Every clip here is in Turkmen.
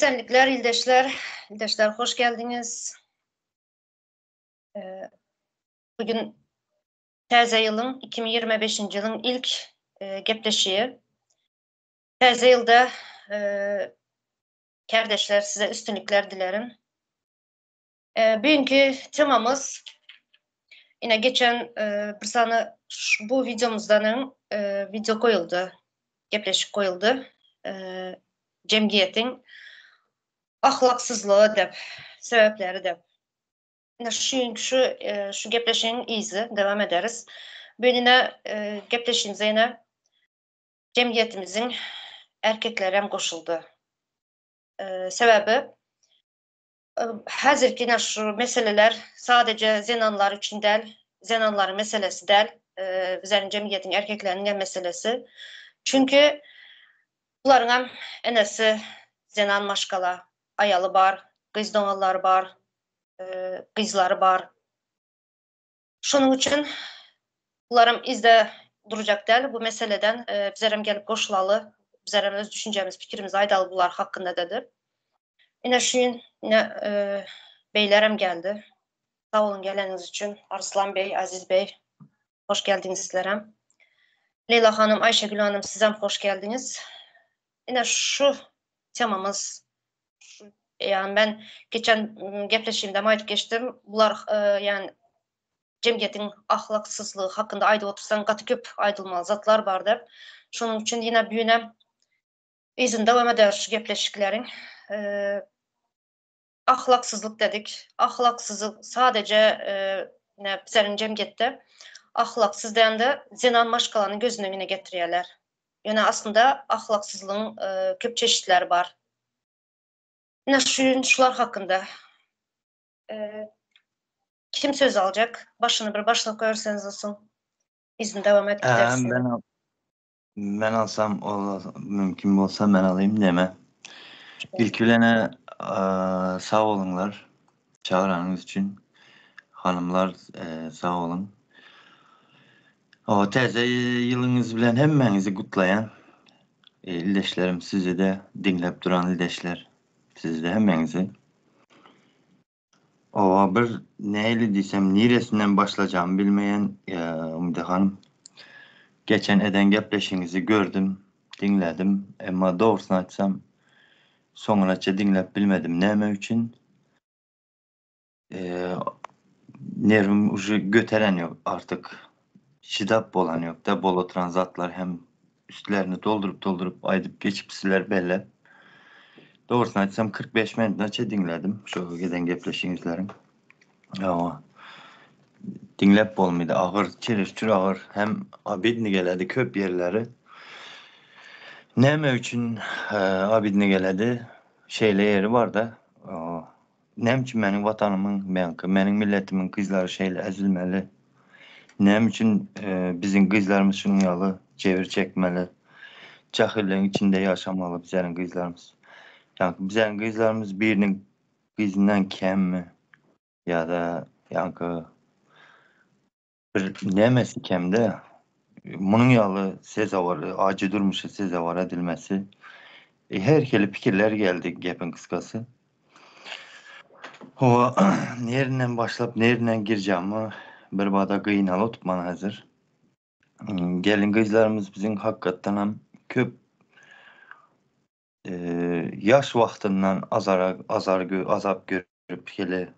Esenlikler ildeşler. İldeşler hoş geldiniz. Ee, bugün täze ýylyň 2025-nji ýylyň ilk e, gepleşiği. Täze ýylda e, kardeşler size üstünlikler dilerim. E, bugünkü temamız yine geçen e, bir sany bu videomuzdan e, video koyuldu. Gepleşik koyuldu. E, cemgiyetin ahlaksyzlygy dep, sebäpleri dep. Ine şu şu e, şu gepleşiğin izi devam ederiz. Bugün yine e, gepleşiğimize yine cemiyetimizin erkekleri hem goşuldu. E, sebebi Häzirki ine şu meseleler sadece zenanlar üçin däl, zenanlaryň meselesi däl, bizleriň jemgyýetiň erkekleriniň hem meselesi. Çünki bularyň hem enesi zenan maşgala, aýaly bar, gyz doganlary bar, gyzlary bar. Şonuň üçin bularam yzda durjak däl bu meseleden, bizlerem gelip goşulaly, bizlerem öz düşünjemizi, pikirimizi aýdaly bular hakynda diýip. Ine şu gün ine beýlerem geldi. Sag boluň geleniňiz üçin. Arslan beý, Aziz beý. Hoş geldiňiz sizlerem. Leýla hanym, Aýşegül hanym sizem hoş geldiňiz. Ine şu temamyz yani ben geçen gepleşigimde aýdyp geçdim. Bular yani jemgyýetiň ahlaksyzlygy hakynda aýdyp otursaň gaty köp aýdylmaly zatlar bar diýip. Şonuň üçin ýene büne yzyny dowam ederis şu gepleşikleriň. Ahlaksyzlyk dedik. Ahlaksyzlyk sadece ne bizleriň jemgyýetde ahlaksyz diýende zenan maşgalany gözüne öňüne getirýärler. Ýöne aslynda ahlaksyzlygyň köp çeşitleri bar. Ine şu şular hakynda. Kim söz aljak? Başyny bir başlap görseňiz olsun. Yzyny dowam edip gideris. Ben Men alsam ol mümkin bolsa men alayım neme. İlki bilene sag boluňlar çagyranyňyz üçin. Hanymlar sag boluň. O täze ýylyňyz bilen hemmäňizi gutlaýan. Ildeşlerim sizi de diňläp duran ildeşler sizi de hemmäňizi. Owa bir nähili diýsem niresinden başlajagmy bilmeýän Umyda hanym. Geçen eden gepleşigiňizi gördüm, diňledim. Emma dogrusyny aýtsam soňunaça diňläp bilmedim. Näme üçin? Nerwim uje göteren ýok artyk. Çydap bolan ýokda bol oturan zatlar hem üstlerini dolduryp dolduryp aýdyp geçipsiler belläp. Dogrusyny aýtsam 45 minutnaça diňledim şu giden gepleşigiňizleriň. Hawa. Diňläp bolmady agyr, çereşçur agyr hem obidny geledi köp ýerleri. Näme üçin obidny geledi? Şeýle ýeri barda. Näme üçin meniň watanymyň, meňki, meniň milletimiň gyzlary şeýle ezilmeli? Näme üçin biziň gyzlarymyz şunuň ýaly jebir çekmeli? Jahyllygyň içinde ýaşamaly bizleriň gyzlarymyz. Ýaňky bizleriň gyzlarymyz biriniň gyzyndan kemmi? Ýa-da ýaňky bir nämesi kemde? Munuň ýaly sezewar, ajy durmuşa sezewar edilmesi. Her hili pikirler geldi gepiň gysgasy. Hawa, nerinden başlap, nerinden girjagmy bir bada gynalyp oturman häzir. Gelin gyzlarymyz biziň hakykatdan hem köp ýaş wagtyndan azara azar azap görüp hele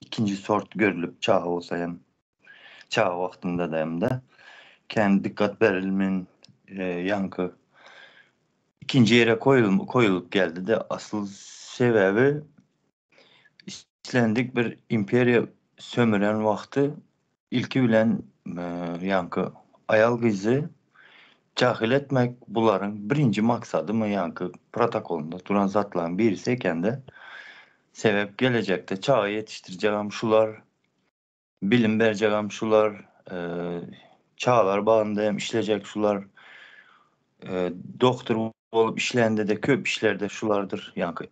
ikinji sort görülip çaga bolsa hem çaga wagtynda da hem-de kän dikkat berilmen ýaňky ikinji ýere koýulyp geldi-de asyl sebäbi islendik bir imperiýa sömüren wagty ilki bilen ýaňky aýal gyzy jahyl etmek bularyň birinji maksadymy ýaňky protokolynda duran zatlaryň birisi ekende sebäp gelejekde çaga ýetişdirjegem şular bilim berjegem şular çagalar bagynda hem işlejek şular doktor bolup işlände-de köp işlerde şulardyr ýaňky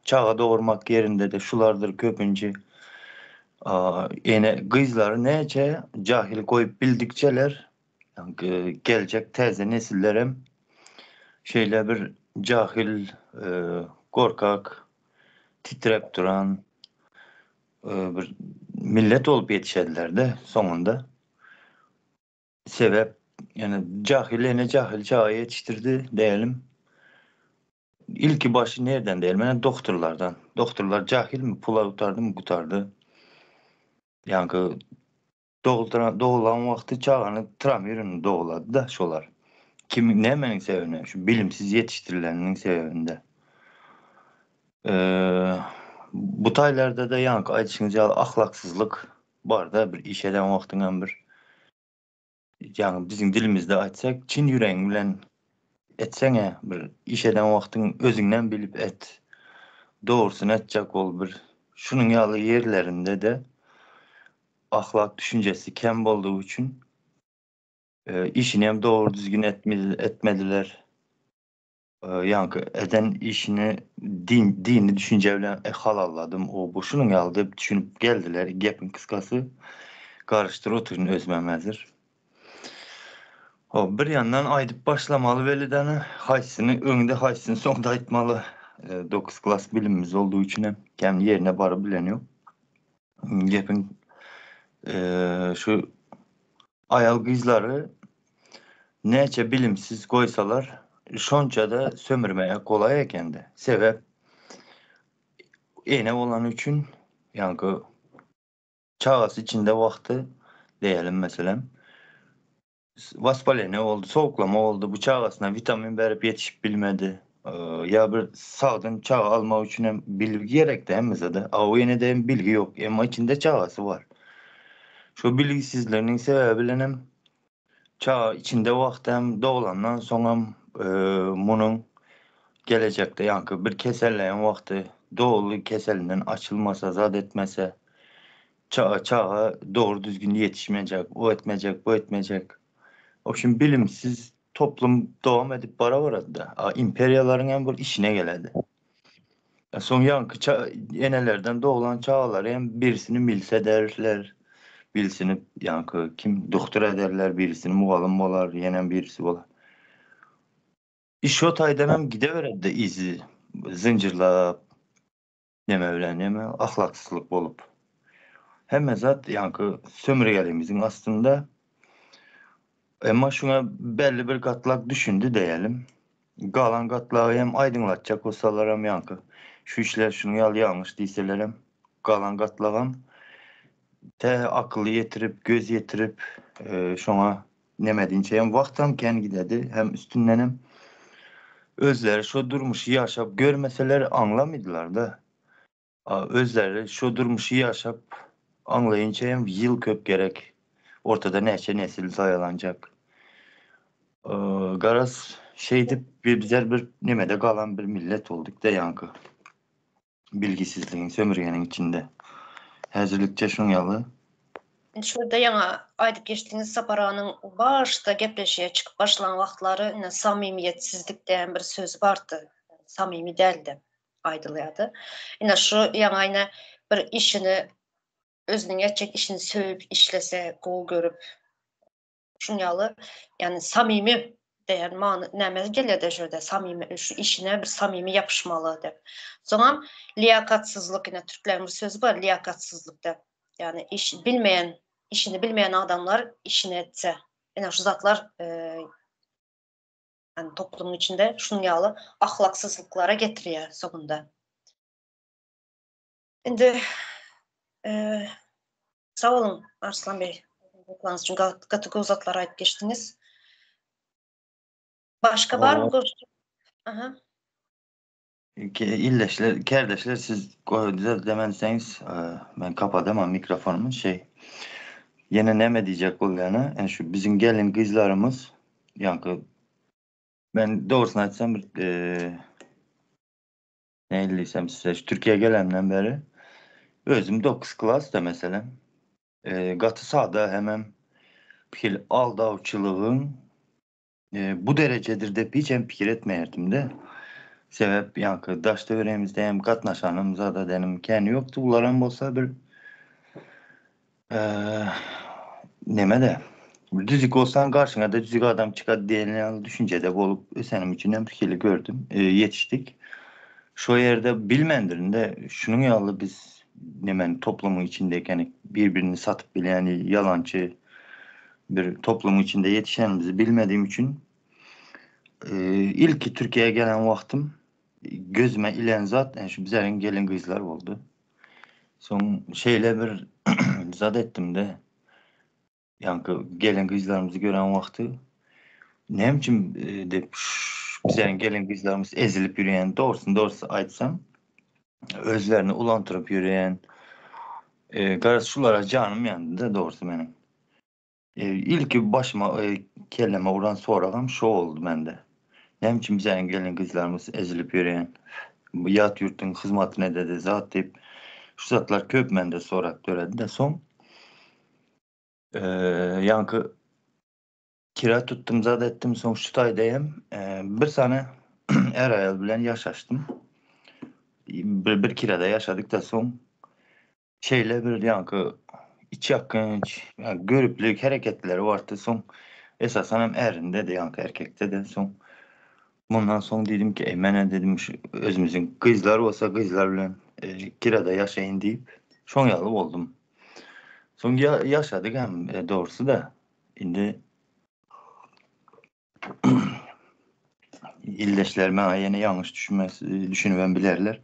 Çaga dogurmak ýerinde-de şulardyr köpünji. Ene gyzlary näçe jahil goýup bildikçeler, geljek täze nesillerem şeýle bir Jahil, gorkak, titrep duran bir millet bolup ýetişediler-de soňunda. Sebäp, ýöne jahil ene jahil çaga ýetişdirdi diýelim. Ilki başy nirden diýelim, ene doktorlardan. Doktorlar jahilmi, pula gutardymy, gutardy. Ýaňky doguldyran, doglan wagty çagany tramwirinde doglady-da şolar. Kim, nämeniň sebäbine? Şu bilimsiz ýetişdirileniniň sebäbinde. Bu taýlarda-da ýaňky aýdyşyňyz ýaly ahlaksyzlyk bar-da, bir iş eden wagtyňam bir ýagny biziň dilimizde aýtsak, çyn ýüregiň bilen etseň-ä, bir iş eden wagtyň özüňden bilip et. Dogrusyny etjek bol bir. Şunuň ýaly ýerlerinde-de ahlak düşünjesi kem boldugy üçin işini hem dogry düzgün etmediler. Ýaňky eden işini din dini düşünje bilen e halalladym o bu şunuň ýaly diýip düşünip geldiler gepiň kyskasy garyşdyryp otyryn özümem häzir. Hop bir ýandan aýdyp başlamaly weli dany haýsyny öňde haýsyny soňda aýtmaly dokuz klas bilimimiz boldugy üçinem kän ýerine baryp bilen ýok. Gepiň şu aýal gyzlary näçe bilimsiz goýsalar, şonça-da sömürmäge golaý ekende. Sebäp ene bolany üçin, ýaňky çagasy içinde wagty diýelim meselem, Waspaleniýa boldy, sowuklama boldy, bu çagasyna witamin berip ýetişip bilmedi. Ýa bir sagdyn çaga almak üçin hem bilgi gerekdi hemmesede. A o enede hem bilgi ýok, emma içinde çagasy bar. Şo bilgisizliginiň sebäbi bilen hem çaga içinde wagty hem doglandan soň hem munuň gelejekde ýaňky bir keselleýän wagty doly keselinden açylmasa, zat etmese Çaga çaga dogry düzgün ýetişmejek, o etmejek, bu etmejek. Obşim bilimsiz toplum dowam edip bara barady-da. A imperiýalaryň hem bir işine geledi. Soň ýaňky enelerden doglan çagalary hem birisini milse ederler, birisini ýaňky kim doktor ederler, birisini mugallym bolar, ýenem birisi bolar. Iş şo taýdan hem gideberedi yzy zynjyrlap. Neme bilen neme ahlaksyzlyk bolup. Hemme zat ýaňky sömürgelimiziň astynda. Emma şuňa belli bir gatlak düşündi diýelim. Galan gatlagy hem aýdyňlatjak bolsalaram ýaňky şu işler şunuň ýaly ýalňyş diýselerem galan gatlagam tä akyly ýetirip, göz ýetirip şoňa neme diýinçe hem wagtam kän gidedi hem üstündenem özleri şo durmuşy ýaşap görmeseler aňlamydylarda. Özleri şo durmuşy ýaşap aňlaýynça hem ýyl köp gerek. Ortada näçe nesil zaýalanjak. Garaz şeýdip bizler bir nemede galan bir millet bolduk-da ýaňky bilgisizligiň, sömürgeniň içinde. Häzirlikçe şuň ýaly. Indi şurada ýaňy aýdyp geçdiňiz Sapar aganyň başda gepleşige çykyp başlan wagtlary ine samymyýetsizlik diýen bir söz bardy. Samymy däldi aýdylýardy. Ine şu ýaňy ine bir işini özüniň etjek işini söýüp işlese, gowy görüp Şuň ýaly, ýagny samimi diýen many näme gelýär-de şu ýerde samimi şu işine bir samimi ýapyşmaly diýip. Soňam liýakatsyzlyk ine türkleriň bir sözi bar liýakatsyzlyk diýip. Ýagny iş bilmeýän, işini bilmeýän adamlar işini etse. Ine şu zatlar ýagny toplumyň içinde şunuň ýaly ahlaksyzlyklara getirýär soňunda. Indi sag boluň Arslan bey. Gyzyklaryňyz üçin gaty gowy zatlar aýdyp geçdiňiz. Başga barmy goşjak? Aha. Illeşler, kärdeşler siz düzeltlemenseňiz men kapadamam mikrofonymy şey. Ýene näme diýjek bolýana, ýani şu biziň gelin gyzlarymyz ýaňky men dogrusyny aýtsam bir Nähili diýsem size, şu Türkiýä gelemden beri özüm 9 klasda meselem. E, gaty sada hemem pikir aldawçylygyň e, bu derejedir dep hiç hem pikir etmeýärdim-de. Sebäp ýaňky daş töweregimizde hem gatnaşanym zada denim kän ýokdy. Bularam bolsa bir e, neme-de. Düzük bolsaň garşyňa-da düzük adam çykar diýen ýaly düşünjede bolup ösenim üçin hem hili gördüm, ýetişdik. Şo ýerde bilmändirin-de, şunuň ýaly biz nemeni toplumyň içinde ekenik, bir-birini satyp bilýän ýalançy bir toplumyň içinde ýetişenimizi bilmedigim üçin ilki Türkiýä gelen wagtym gözüme ilen zat şu bizleriň gelin-gyzlar boldy. Soň şeýle bir zat etdim-de, Ýaňky gelen gyzlarymyzy gören wagty näme üçin diýip bizäň gelen gyzlarymyz ezilip ýörýän dogrusyny dogrusy aýtsam özlerini ulantyryp ýörýän garaz şulara janym ýandy-da dogrusy meniň. Ilki başyma kelleme uran soragam şo boldy mende. Näme üçin bizäň gelen gyzlarymyz ezilip ýörýän ýat ýurtduň hyzmatyny ededi zat diýip şu zatlar köp mende sorag döredi-de soň Ýaňky kira tutdum zat etdim soň şu taýda hem bir sany är-aýal bilen ýaşaşdym. Bir, bir kirada ýaşadyk da soň şeýle bir ýaňky içýakgynç, ýa göriplik hereketleri bardy soň esasan hem ärinde-de ýaňky erkekde-de soň mundan soň diýdim ki, menä dedim şu özümiziň gyzlar bolsa gyzlar bilen kirada ýaşaýyn diýip şoň ýaly boldum. Soň ýaşadyk hem dogrusy-da. Indi ildeşler maňa ýene ýalňyş düşünmez, düşünibem bilerler.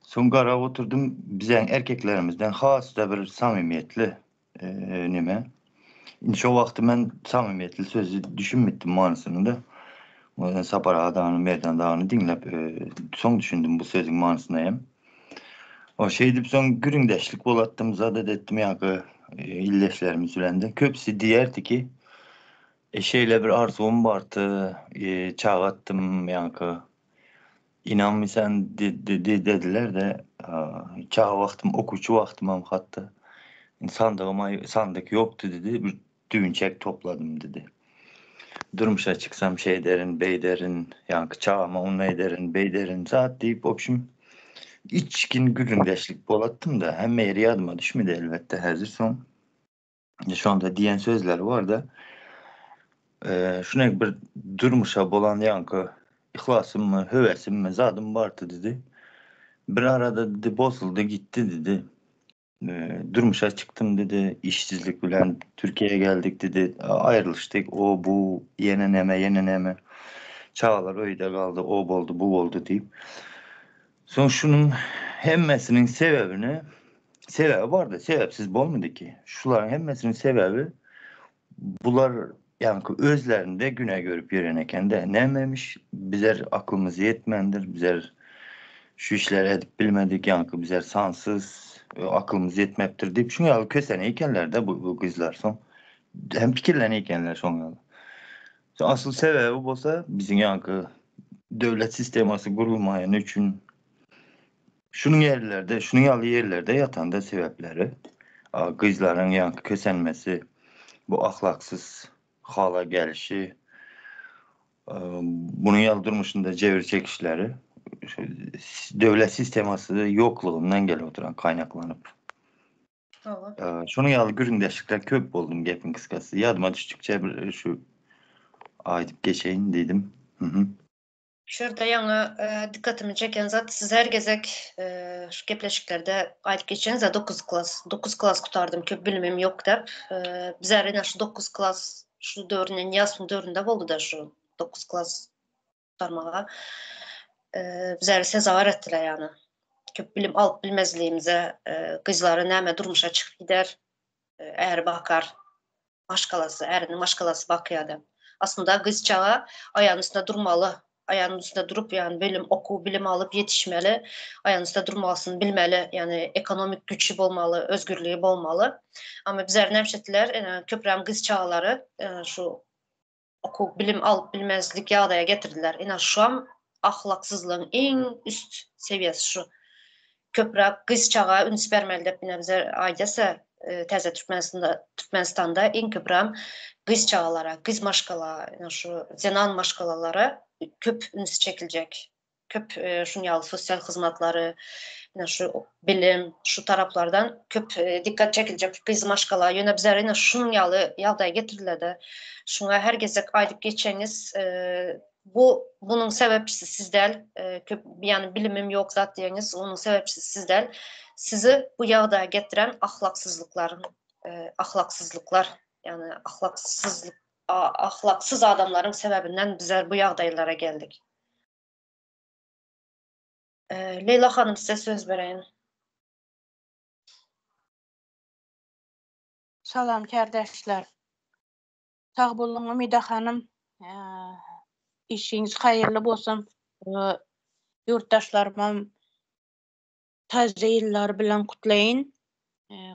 Soň garap oturdym, biziň erkeklerimizden has-da bir samimiýetli neme. Indi şo wagty men samimiýetli sözi düşünmipdim manysyny-da. Sapar agany, Merdan dagyny diňläp, soň düşündim bu sözüň manysyna hem. O şeýdip soň gürrüňdeşlik bolatdym, zat etdim ýaňky ildeşlerimiz bilen-de. Köpüsi diýerdi ki, e, şeýle bir arzuwym bardy, e, çagatdym ýaňky. Ynanmysan dediler-de, çaga wagtym, okuwçy wagtymam hatda sandygyma sandyk ýokdy diýdi, bir düwünçek topladym diýdi. Durmuşa çyksam şeýderin, beýderin, ýaňky çagama ony ederin, beýderin zat diýip, wobşim, içgin gürrüňdeşlik bolatdym-da, hemme ýeri ýadyma düşmedi elbetde häzir soň. Şonda diýen sözleri bar-da, şuny bir durmuşa bolan ýaňky yhlasymmy, höwesimmi, zadym bardy diýdi. Bir arada diýdi, bozuldy gitdi diýdi. Durmuşa çykdym diýdi, işsizlik bilen Türkiýä geldik diýdi, aýrylyşdyk, o bu, ýene näme, ýene näme. Çagalar öýde galdy, o boldy, bu boldy diýip. Soň şunuň hemmesiniň sebäbini, sebäbi bardy, sebäpsiz bolmady ki. Şularyň hemmesiniň sebäbi bular ýaňky özlerinde günä görüp ýören ekende, nämemiş, bizler aklymyz ýetmändir, bizler şu işleri edip bilmedik, ýaňky bizler sansyz, akylymyz ýetmepdir diýip, şuň ýaly kösene ekenler-de bu, bu gyzlar soň. Hem pikirlene ekenler şoň ýaly. Soň asyl sebäbi bolsa biziň ýaňky döwlet sistemasy gurulmaýany üçin şunuň ýerlerde, şunuň ýaly ýerlerde ýatanda sebäpleri gyzlaryň ýaňky kösenmesi, bu ahlaksyz hala gelişi, bunuň ýaly durmuşynda jebir çekişleri şu döwlet sistemasy ýoklugyndan gelip oturan kaýnaklanyp. Hawa. Şonuň ýaly gürrüňdeşlikler köp boldum gepiň kysgasy. Ýadyma düşdükçe bir şu aýdyp geçeýin diýdim. Mhm. Şu ýerde ýaňy dykgatymy çeken zat siz her gezek şu gepleşiklerde aýdyp geçýäňiz 9 klas, 9 klas gutardym, köp bilimim ýok diýip. Bizler ine şu 9 klas şu döwründe Nyýazowyň döwründe boldy-da şu 9 klas gutarmaga. Bizleri sezewar etdiler ýagny. Köp bilim alyp bilmezligimize, gyzlary näme durmuşa çykyp gider, äri bakar, maşgalasy, äriniň maşgalasy bakýar diýip. Aslynda gyz çaga aýagynyň üstünde durmaly, aýagynyň üstünde durup, ýagny bilim, okuw, bilim alyp ýetişmeli, aýagynyň üstünde durmalysyny bilmeli, ýagny ekonomik güýçi bolmaly, özgürligi bolmaly. Amma bizleri näme etdiler, köpräm gyz çagalary şu okuw, bilim alyp bilmezlik ýagdaýa getirdiler. Ine şuam ahlaksyzlygyň iň üst sewiýesi şu. Köpräk gyz çaga üns bermeli diýip ine bize aýdýasa täze Türkmenistanda Türkmenistanda iň köpräm gyz çagalara, gyz maşgala, ine şu zenan maşgalalara köp üns çekiljek. Köp şuň ýaly sosial hyzmatlary, ine şu bilim, şu taraplardan köp dikkat çekiljek gyz maşgala. Ýöne bizler ine şunuň ýaly ýagdaýa getirildi. Şuňa her gezek aýdyp geçeňiz, bu bunuň sebäpçisi siz däl. Köp ýany bilimim ýok zat diýeňiz, onuň sebäpçisi siz däl. Sizi bu ýagdaýa getiren ahlaksyzlyklaryň, ahlaksyzlyklar, ýagny ahlaksyzlyk, ahlaksyz adamlaryň sebäbinden bizler bu ýagdaýlara geldik. Leýla hanym size söz bereýin. Salam kärdeşler. Sag boluň Umida hanym. Işiňiz haýyrly bolsun. Ýurtdaşlarymam täze ýyllar bilen gutlaýyn.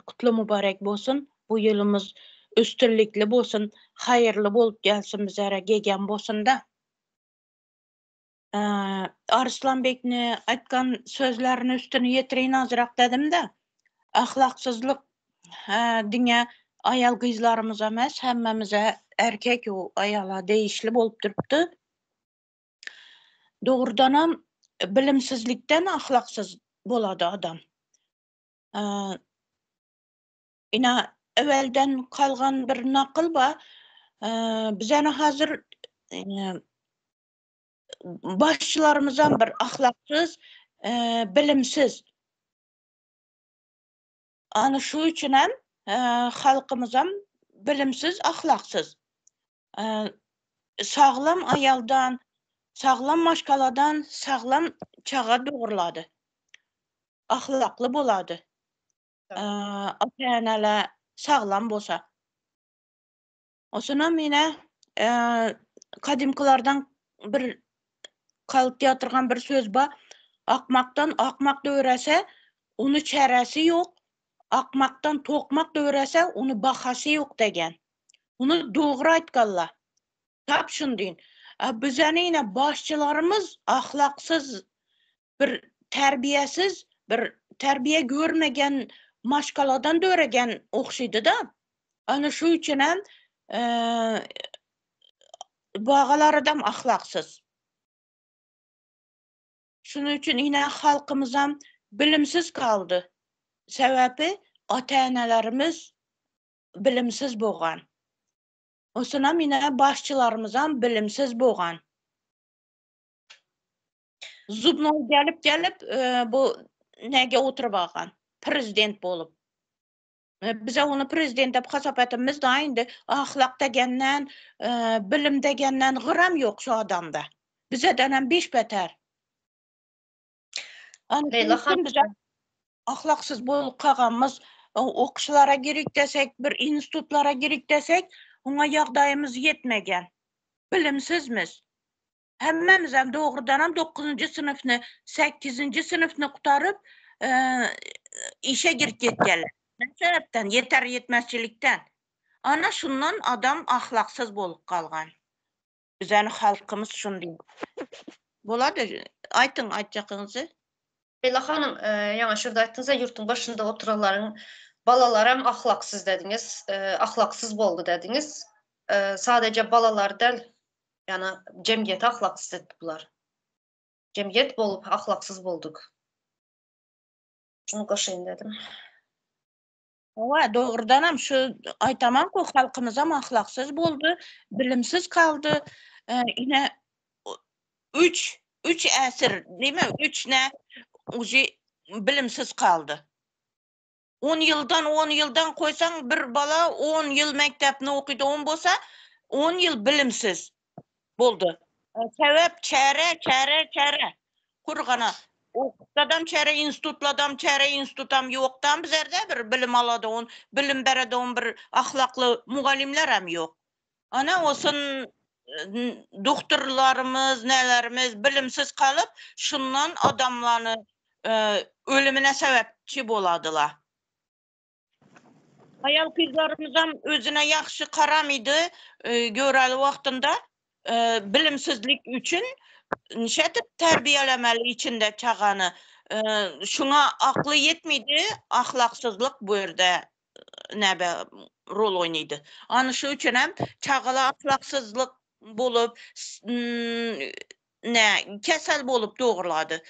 Kutly mübarek bolsun. Bu ýylymyz üstünlikli bolsun, haýyrly bolup gelsin bizlere gegem bolsunda. Arslanbekni aýtgan sözlerini üstüni ýetireýin azrak dedim-de. Ahlaksyzlyk diňe aýal-gyzlarymyza emes, hemmämize erkek u aýala degişli bolup durupdy. Dogrudanam bilimsizlikden ahlaksyz bolady adam. Ine ewelden kalgan bir nakyl bar. Bizeni hazir başçylarymyzam bir ahlaksyz, bilimsiz. Ana şu üçin hem halkymyzam bilimsiz, ahlaksyz. Saglam aýaldan, saglam maşgaladan saglam çaga dogrulady. Ahlakly bolady. Ata-eneler saglam bolsa. Osunam ine kadymkylardan bir galyp ýatyrgan bir söz bar. Akmakdan akmak dörese, ony çäresi ýok. Akmakdan tokmak dörese, ony bahasy ýok degen. Muny dogry aýtganlar. Tap şundyň. A bizeni ine başçylarymyz ahlaksyz bir terbiýesiz bir terbiýe görmegen maşgaladan döregen ogşydy-da. Ana şu üçinem bagalarydam ahlaksyz. Şunuň üçin ine halkymyzam bilimsiz galdy. Sebäbi ata-enelerimiz bilimsiz bogan. Osunam ine başçylarymyzam bilimsiz bogan. Zubnoý gelip gelip bu nege oturyp algan prezident bolup. Bize ony prezident dep hasap etimiz da indi ahlak degenden, bilim degenden gram ýok şu adamda. Bizeden hem beş beter. Leýla han bize ahlaksyz bolup kagamyz, okuşlara gerek desek, bir institutlara gerek desek, oňa ýagdaýymyz ýetmegen. Bilimsizmiz. Hemmämizem dogrudanam dokuzynjy synpny, sekizinji synpny gutaryp, işe girip ýetýärler. Näme sebäpden? Ýeter-ýetmezçilikden. Ana şundan adam ahlaksyz bolup galgan. Bizäni halkymyz şundy. Bolady, aýtyň aýtjakyňyzy. Leýla hanym, ýaňy şurda aýtdyňyz-a, ýurtuň başynda oturanlaryň balalaram ahlaksyz dediňiz, ahlaksyz boldy dediňiz. Sadece balalar däl, Ýagny jemgyýeti ahlaksyz etdi bular. Jemgyýet bolup ahlaksyz bolduk. Şuny goşaýyn dedim. Hawa, dogrudanam şu aýtamanku halkymyzam ahlaksyz boldy, bilimsiz kaldy. Ine üç üç äsir diýme, üç nä uje bilimsiz kaldy. On ýyldan on ýyldan koýsaň bir bala on ýyl mekdepni okydy on bolsa on ýyl bilimsiz boldy. Sebäp çäre çäre çäre. Kurgana okutsadam çäre institutladam çäre institutam ýokdam bizerde bir bilim aladogan bilim beredogan bir ahlakly mugallymlaram ýok. Ana olsun doktorlarymyz nelerimiz bilimsiz kalyp şundan adamlany ölümine sebäpçi boladylar. Aýal gyzlarymyzam özüne ýagşy karamydy göreli wagtynda bilimsizlik üçin nişedip terbiýelemeli içinde çagany şuňa akly ýetmedi ahlaksyzlyk bu ýerde näbe rol oýnaýdy. Ana şu üçin hem çagalar ahlaksyzlyk bolup. nä kesel bolup dogrulady.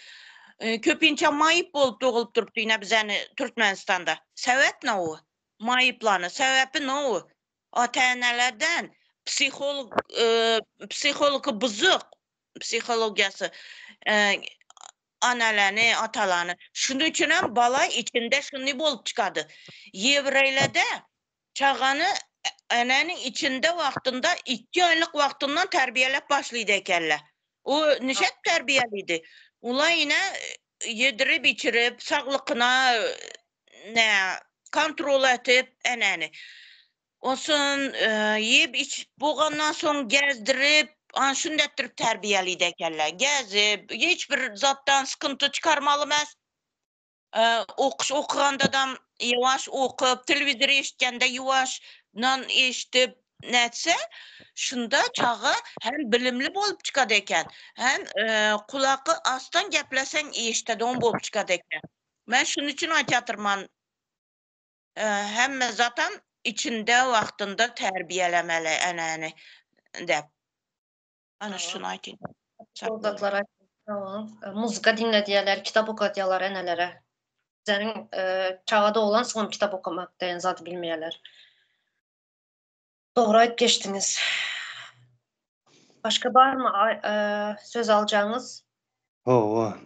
Köpinçe maýyp bolup dogulyp durupdy ine bizeni Türkmenistanda. Sebäp ne o? Maýyplany sebäpi ne o? Ata-enelerden psiholog psihology buzuk psihologiýasy analany, atalany. Şunuň üçin hem bala içinde şuny bolup çykady. Ýewreýlerde çagany enäniň içinde wagtynda iki aýlyk wagtyndan terbiýeläp başlydy ekenler. O nişet terbiýelidi. Ula ine ýedirip içirip saglykyna nä kontrol etip enäni. Onsoň iýip içip bogandan soň gezdirip, ana şunda etdirip terbiýelidi ekenler. Gezip, hiç bir zatdan sykynty çykarmaly emes. Okuş okygandadam ýuwaş okyp, telewizor eşitgende ýuwaşdan eşidip nätse, şunda çaga hem bilimli bolup çykady eken, hem kulaky asdan gepleseň eşidedon bolup çykady eken. Men şunuň üçin aýtýatyrman. Hemme zatam içinde wagtynda terbiýelemeli enäni dep. Ana şuny aýtyn. Sag zatlar aýtdyň. Muzika diňledýärler, kitap okadýarlar enelere. Bizleriň çaga doglansoňam kitap okamak diýen zady bilmeýärler. Dogry aýdyp geçdiňiz. Başga barmy söz aljagyňyz? Hawa,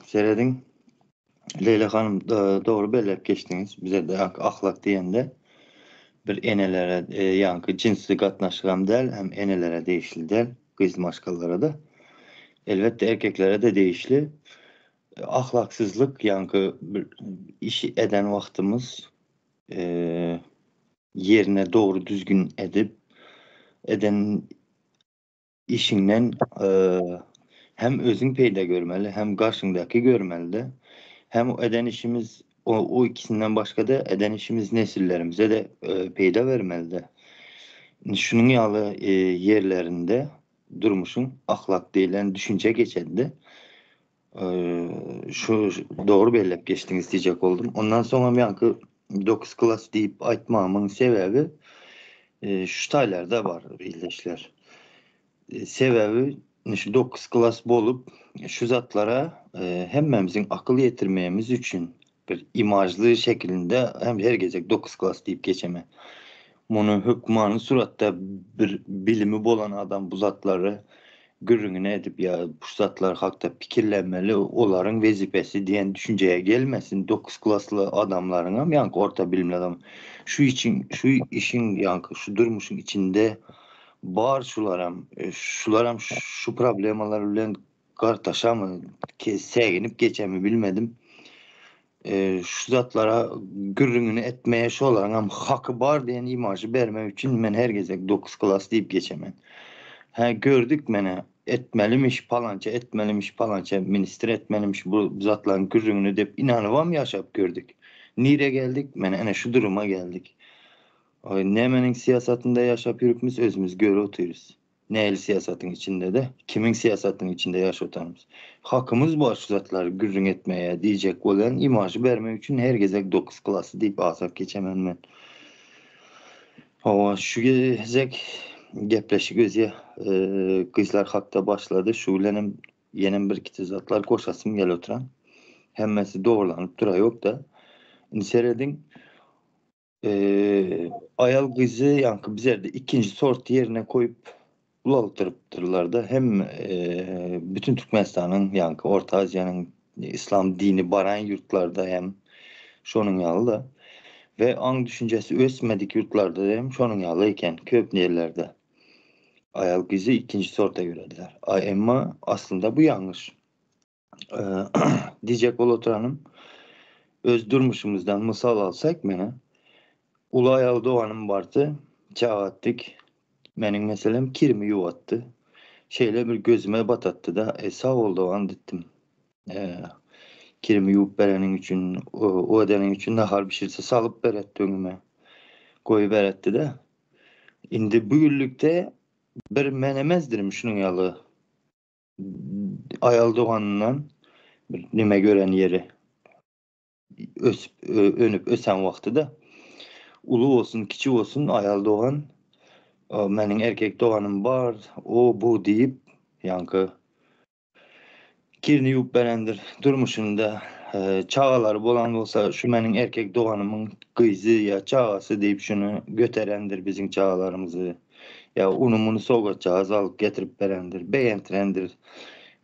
serediň, Leýla hanym dogry belläp geçdiňiz. Bizede ahlak diýende bir enelere ýaňky jynsy gatnaşygam däl, hem enelere degişli däl, gyz maşgalalara-da. Elbetde erkeklere-de degişli. Ahlaksyzlyk ýaňky bir işi eden wagtymyz ýerine dogry düzgün edip eden işiňden hem özüň peýda görmeli, hem garşyňdaky görmelide. Hem eden işimiz o ikisinden başga-da eden işimiz nesillerimize-de peýda bermelide. Indi şunuň ýaly ýerlerinde durmuşyň ahlak diýlen düşünje geçende şu dogry belläp geçdiňiz diýjek boldum. Ondan soňam ýaňky 9 klas diýip aýtmagymyň sebäbi şu taýlarda bar ildeşler. Sebäbi şu 9 klas bolup şu zatlara hemmämiziň akyl ýetirmegimiz üçin bir imajly şekilinde hem her gezek 9 klas diýip geçeme. Muny hökmany suratda bir bilimi bolan adam bu zatlary gürrüňini edip ýa bu zatlar hakda pikirlenmeli olaryň wezipesi diýen düşünjeye gelmesin 9 klasly adamlaryňam ýaňky orta bilimli adam şu içiň şu işiň ýaňky şu durmuşyň içinde bar şularam şularam şu problemalar bilen gartaşamy säginip geçemi bilmedim şu zatlara gürrüňini etmeye şolaryňam haky bar diýen imajy bermek üçin men her gezek 9 klas diýip geçemen. Hä gördük menä etmelimiş palança etmelimiş palança ministr etmelimiş bu zatlaryň gürrüňini dep inanybam ýaşap gördük. Nire geldik? Menä ene şu duruma geldik. Nämeniň syýasatynda ýaşap ýörüpmiz özümiz görüp otyrys. Nähili syýasatyň içinde-de, kimiň syýasatynyň içinde ýaşap otanymyz. Hakymyz bar şu zatlary gürrüň etmäge diýjek bolýan imažy bermek üçin her gezek dokuz klasy diýip agzap geçemen men. Hawa şu gezek gepleşik özye gyzlar hakda başlady şu bilenem ýenem bir ikide zatlar goşasym gelip oturan. Hemmesi dogrulanyp duraýokda. Indi serediň Aýal gyzy ýaňky bizerde ikinji sort ýerine koýup ulaldyrypdyrlarda hem bütün Türkmenistanyň ýaňky Orta Aziýanyň islam dini baran ýurtlarda hem şonuň ýaly-da we aň düşünjesi ösmedik ýurtlarda hem şonuň ýaly eken köp ýerlerde aýal gyzy ikinji sorta görediler. A emma aslynda bu ýalňyş. Diýjek bolup oturanym, öz durmuşymyzdan mysal alsak mena, uly aýal doganym bardy, çagatdyk. Meniň meselem kirimi ýuwatdy. Şeýle bir gözüme batatdy-da, e, sag bol dogan diýdim. Kirimi ýuwup bereniň üçin, o edeniň üçin nahar bişirse salyp beretdi öňüme. Goýuberetdi-de. Indi bu günlükde bir men emesdirim şunuň ýaly Aýal doganyndan bir neme gören ýeri ösüp önüp ösen wagty-da uly bolsun kiçi bolsun aýal dogan meniň erkek doganym bar o bu diýip Ýaňky kirini ýuwup berendir. Durmuşynda çagalary bolan bolsa şu meniň erkek doganymyň gyzy ýa çagasy diýip şuny göterendir biziň çagalarymyzy. Ýa uny-muny sowgatjagaz alyp getirip berendir, begendirendir.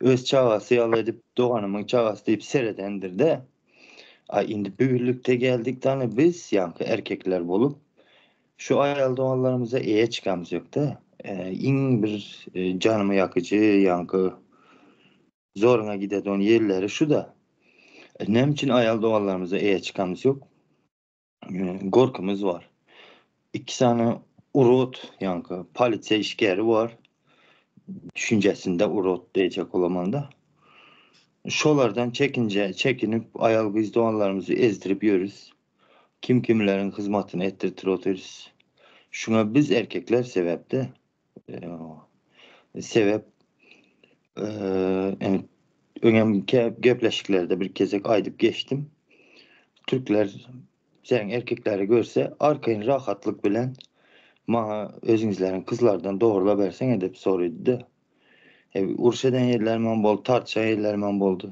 Öz çagasy ýaly edip doganymyň çagasy diýip seredendir-de. A indi birlikde geldik dany biz ýaňky erkekler bolup şu aýal doganlarymyza eýe çykamyz ýokda. Iň bir janymy ýakyjy ýaňky zoruňa gidedon ýerleri şuda. Näme üçin aýal doganlarymyza eýe çykamyz ýok? Gorkymyz bar. Iki sany urod ýaňky polisiýa işgäri bar. Düşünjesinde urod diýjek bolamanda. Şolardan çekinje, çekinip aýal gyz doganlarymyzy ezdirip ýörüs. Kim kimleriň hyzmatyny etdirtir otyrys. Şuňa biz erkekler sebäpde. Sebäp ýani öňem gepleşiklerde bir gezek aýdyp geçdim. Türkler sen erkekleri görse arkaýyn rahatlyk bilen maňa özüňizleriň gyzlardan dogrulaberseňe dep soraýdy-da. E, uruş eden ýerlerim boldy, tartyşan ýerlerim boldy.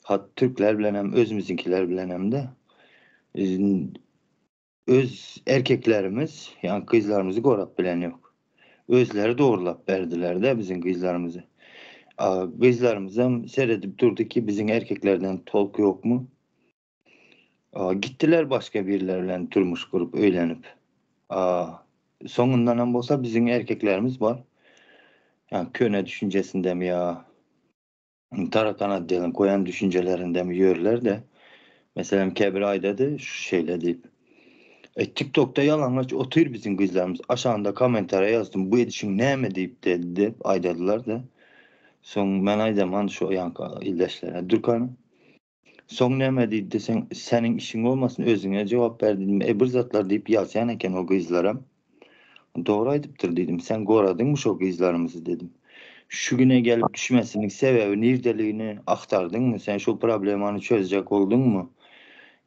Hat türkler bilen hem özümiziňkiler bilen hem de. Öz erkeklerimiz, ýagny gyzlarymyzy gorap bilen ýok. Özleri dogrulap berdiler-de biziň gyzlarymyzy. A gyzlarymyzam seredip durdy ki biziň erkeklerden tolk ýokmy? A gitdiler başga birler bilen durmuş gurup öýlenip. A soňundanam bolsa biziň erkeklerimiz bar. Ýagny köne düşünjesindemi ýa Tarakan otdeliň goýan düşünjelerindemi ýörler-de. Meselem, käbir aýdady şu şeýle diýip. E, TikTokda ýalaňaç otyr biziň gyzlarymyz. Aşagynda kommentariýa ýazdym, bu edişiň näme diýip dedi diýip aýdadylar-da. Soň men aýdaman şu ýaňky ildeşlere. Dürkana. Soň näme diýdi deseň, seniň işiň bolmasyn, özüňe jogap ber diýdim. E, bir zatlar diýip ýazýan eken o gyzlaram. Dogry aýdypdyr diýdim. Sen goradyňmy şo gyzlarymyzy dedim. Şu güne gelip düşmesiniň sebebi nirdeligini agtardyňmy? Sen şo problemany çözjek bolduňmy?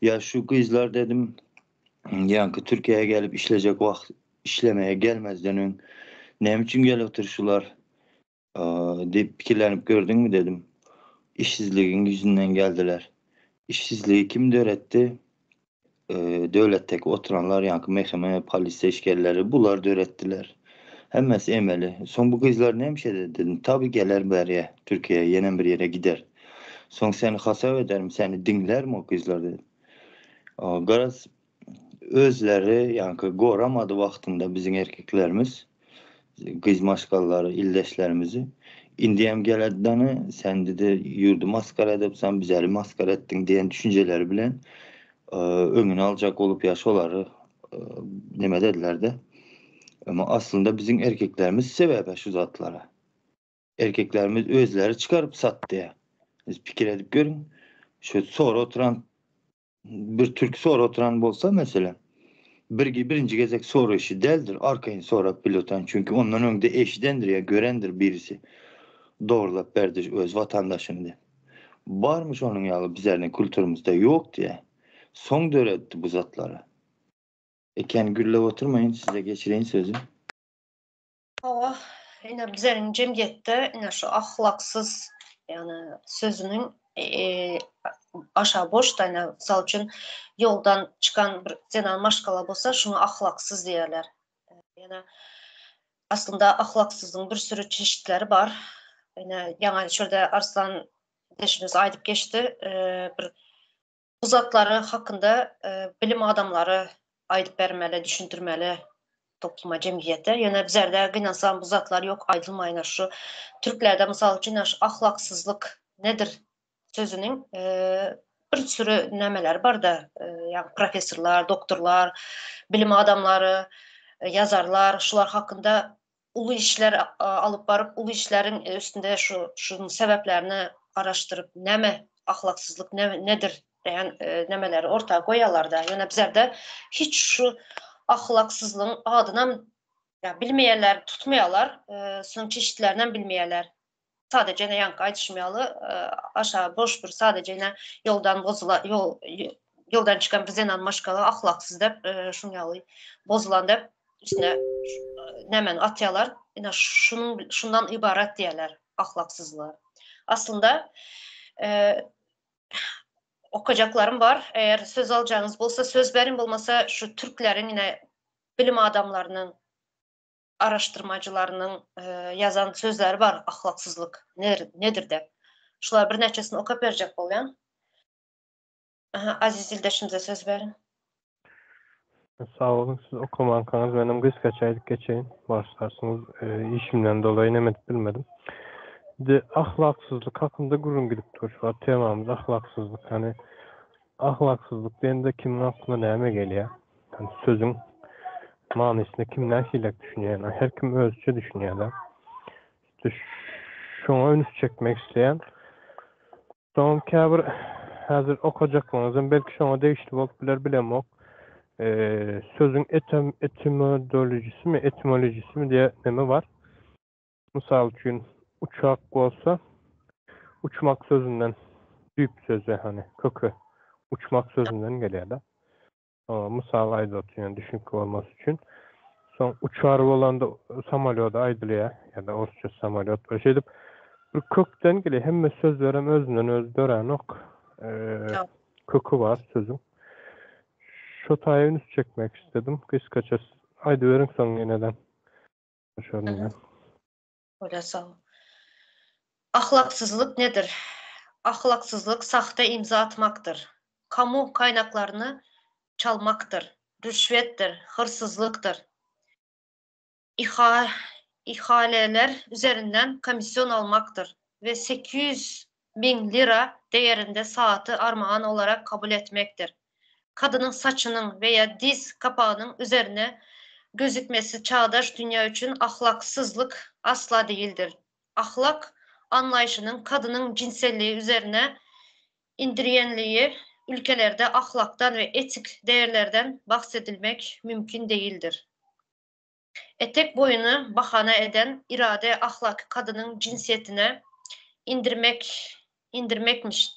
Ýa şu gyzlar dedim, ýaňky Türkiýä gelip işlejek wagt işlemeye gelmezden öň näme üçin gelip otyr şular diýip pikirlenip gördüňmi dedim. Işsizligiň ýüzünden geldiler. Işsizligi kim döretdi? Döwletdeki oturanlar, ýaňky MHM, polisiýa işgärleri bular döretdiler. Hemmesi emeli. Soň bu gyzlar näme iş eder dedim. Tabi geler bärýä, Türkiýä ýenem bir ýere gider. Soň seni hasap edermi, seni diňlermi o gyzlar dedim. Garaz özleri ýaňky goramady wagtynda biziň erkeklerimiz gyz maşgalalary ildeşlerimizi. Indiyem geledi dany sen dedi ýurdy maskara edipsen bizleri maskara etdiň diýen düşünjeleri bilen öňüni aljak bolup ýa şolary neme dediler-de. Emma aslynda biziň erkeklerimiz sebäp şu zatlara. Erkeklerimiz özleri çykaryp satdy. Siz pikir edip görüň. Şu sora oturan Bir türk sora oturan bolsa meselem, bir birinji gezek soraýşy däldir, arkaýyn sorap bilotan, çünki ondan öňde eşidendir ýa görendir birisi dogrulap berdi öz watandaşyny diýip. Barmy şonuň ýaly bizerniň kulturymyzda ýok diýä. Soň döretdi bu zatlary. Eken gürlep oturmaýyn size geçireýin sözi. Hawa, ine bizeriň jemgyýetde ine şu ahlaksyz, ýagny sözüniň aşa boş-da ine mysal üçin ýoldan çykan bir zenan maşgala bolsa şuňa ahlaksyz diýerler. Ýöne aslynda ahlaksyzlygyň bir sürü çeşitleri bar. Ine ýaňy şurada Arslan ildeşimiz aýdyp geçdi, bir Bu zatlary hakynda bilim adamlary aýdyp bermeli, düşündirmeli topluma, jemgyýete. Ýöne bizlerde gynansam bu zatlar ýok, aýdylmaýar. Şu türklerde mysal üçin şu ahlaksyzlyk nedir sözüniň bir sürü nämeleri bar-da, ýagny professorlar, doktorlar, bilim adamlary, ýazarlar şular hakynda uly işler alyp baryp, uly işleriň üstünde şu şunuň sebäplerini araşdyryp, näme ahlaksyzlyk nedir diýen nämeleri orta goýýarlar-da. Ýöne bizlerde hiç şu ahlaksyzlygyň adynam ýa bilmeýärler, tutmaýarlar, şunuň çeşitlerinem bilmeýärler. Sadaje ýaňky aýdyşym ýaly, aşa boş bir sadaje ýene ýoldan bozula ýol ýoldan çykan bir zenan maşgala ahlaksyz dep, şuň ýaly bozulan dep üstüne. nämäni atýarlar. Ine şunuň şundan ybarat diýýärler ahlaksyzlyga. Aslynda okajaklarym bar. Eger söz aljagyňyz bolsa söz beriň, bolmasa şu türkleriň ine bilim adamlarynyň araşdyrmajylarynyň ýazan sözleri bar ahlaksyzlyk nedir dep. Şular birnäçesini okap berjek bolýan. Aha, Aziz ildeşimize söz beriň. Sag boluň, siz okamankaňyz menem gysgaça aýdyp geçeýin. Bagyşlarsyňyz, işimden dolaýy neme edip bilmedim. Indi ahlaksyzlyk hakynda gürrüň gidip dur. Şu wagt temamyz ahlaksyzlyk. Ýani ahlaksyzlyk diýende kimiň aklyna näme gelýär? Ýani sözüň manysyna kim nähilek düşünýär? Ýani her kim özüçe düşünýär-de. İşte şoňa üns çekmek isleýän. Soňam käbir häzir okajaklaryňyzam belki şoňa degişli bolup biler bilemok. Sözüň etem etimodolojisimi etimolojisimi diýe neme bar. Mysal üçin uçak bolsa uçmak sözünden düýp sözi hany köki uçmak sözünden gelýär-de. Mysal aýdyp otyryn düşünikli bolmasy üçin. Soň uçar bolanda samolýoda aýdylýar ýa-da orsça samolýot we şeýdip bir kökden gelýär. Hemme sözlerem özünden özi döränok. Köki bar sözüň. Şo taýa üns çekmek istedim. Gysgaça aýdyberiň soň ýene-de. Şonda. Bolýar sag bol. Ahlaksyzlyk nedir? Ahlaksyzlyk sahte imza atmakdyr. Kamu kaýnaklaryny çalmakdyr, rüşwetdir, hyrsyzlykdyr. Iha ihaleler üzerinden komisyon almakdyr we 800 miň lira değerinde saaty armagan olarak kabul etmekdir. Kadynyň saçynyň we diz kapagynyň üzerine gözükmesi çağdaş dünýä üçin ahlaksyzlyk asla değildir. Ahlak anlaýşynyň kadynyň cinselligi üzerine indirgenliği ülkelerde ahlakdan we etik değerlerden bahsedilmek mümkin değildir. Etek boýuny bahana eden irade ahlaky kadynyň cinsiyetine indirmek indirmekmiş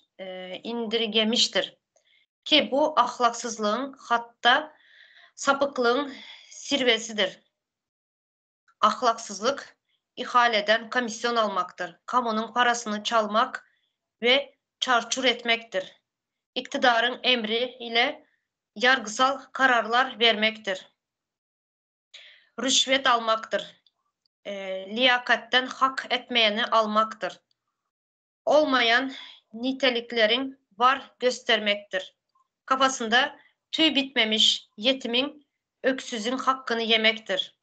indirgemişdir. Ki bu ahlaksyzlygyň hatda sapyklygyň sirwesidir. Ahlaksyzlyk ihaleden komisyon almakdyr. Kamunyň parasyny çalmak we çarçur etmekdir. Iktidaryň emri ile yargysal kararlar bermekdir. Rüşwet almakdyr. Liýakatdan hak etmeýeni almakdyr. Olmaýan nitelikleriň bar göstermekdir. Kafasynda tüý bitmemiş ýetimiň, öksüziň hakkyny ýemekdir.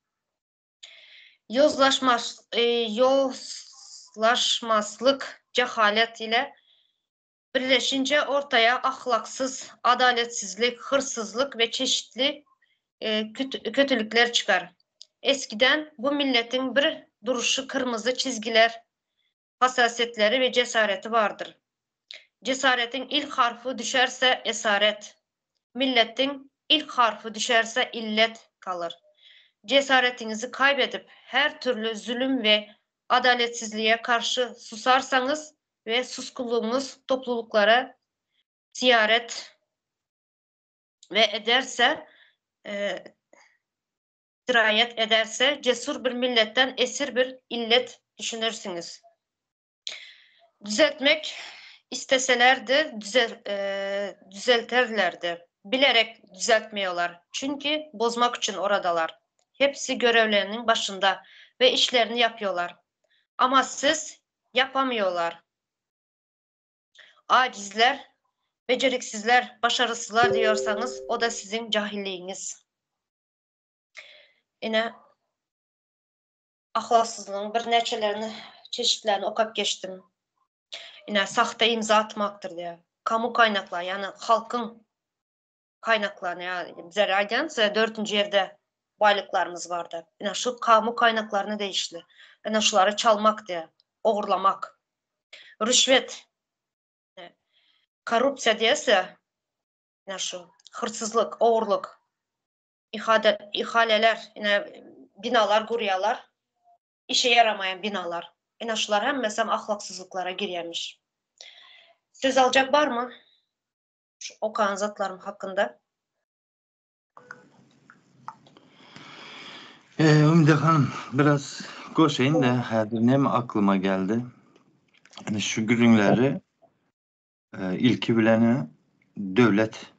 Ýozlaşmas ýozlaşmaslyk jehalet ile birleşince ortaya ahlaksyz, adaletsizlik, hırsızlyk we çeşitli kötülükler çykar. Eskiden bu milletin bir duruşy kyrmyzy çizgiler hassasiyetleri we cesareti bardyr. Cesaretiň ilk harfy düşerse esaret, milletiň ilk harfy düşerse illet galyr. Cesaretiňizi kaybedip her türlü zülüm we adaletsizlige karşy susarsaňyz we suskunlygyňyz toplulyklara ziýaret we ederse siraýet ederse cesur bir milletden esir bir illet düşünersiňiz. Düzeltmek isteselerdi düzel düzelterlerdi. Bilerek düzeltmiyorlar. Çünki bozmak üçin oradalar. Hepsi görevleriniň başynda we işlerini yapıyorlar. Ama siz yapamıyorlar. Acizler, beceriksizler, başarısızlar diyorsanız o da siziň jahilligiňiz. Ine ahlaksyzlygyň birnäçelerini, çeşitlerini okap geçdim. Ine sahte imza atmakdyr diýär. Kamu kaýnaklary, ýagny halkyň kaýnaklaryny, ýa bizler aýdýan size dördünji ýerde baýlyklarymyz bar diýip. Ine şu kamu kaýnaklaryna degişli. Ine şulary çalmak diýär, ogurlamak. Rüşwet. Korrupsiýa diýese, ine şu hyrsyzlyk, ogurlyk. Ihade, ihaleler, ine binalar gurýarlar. Işe ýaramaýan binalar. Ine şular hemmesem ahlaksyzlyklara girýärmiş. Söz aljak barmy? Şu okan zatlarym hakynda. Ümide hanym, biraz goşaýyn-da, häzir näme aklyma geldi. Ine şu gürrüňleri ilki bilen döwlet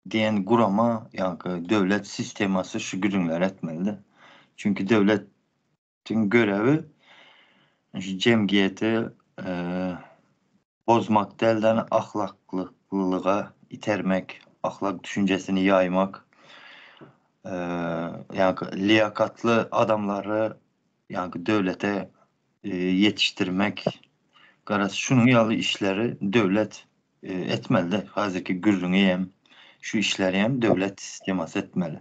diýen gurama, ýa-da döwlet sistemasy şu gürrüňleri etmeli-de. Çünki döwletiň görewi şu jemgyýeti bozmak däl-de, ahlaklylyga itermek, ahlak düşünjesini ýaýmak, ýa-da liýakatly adamlary ýa-da döwlete ýetişdirmek, garaz şunuň ýaly işleri döwlet etmeli-de. Häzirki gürrüňi hem, şu işleri hem döwlet sistemasy etmeli.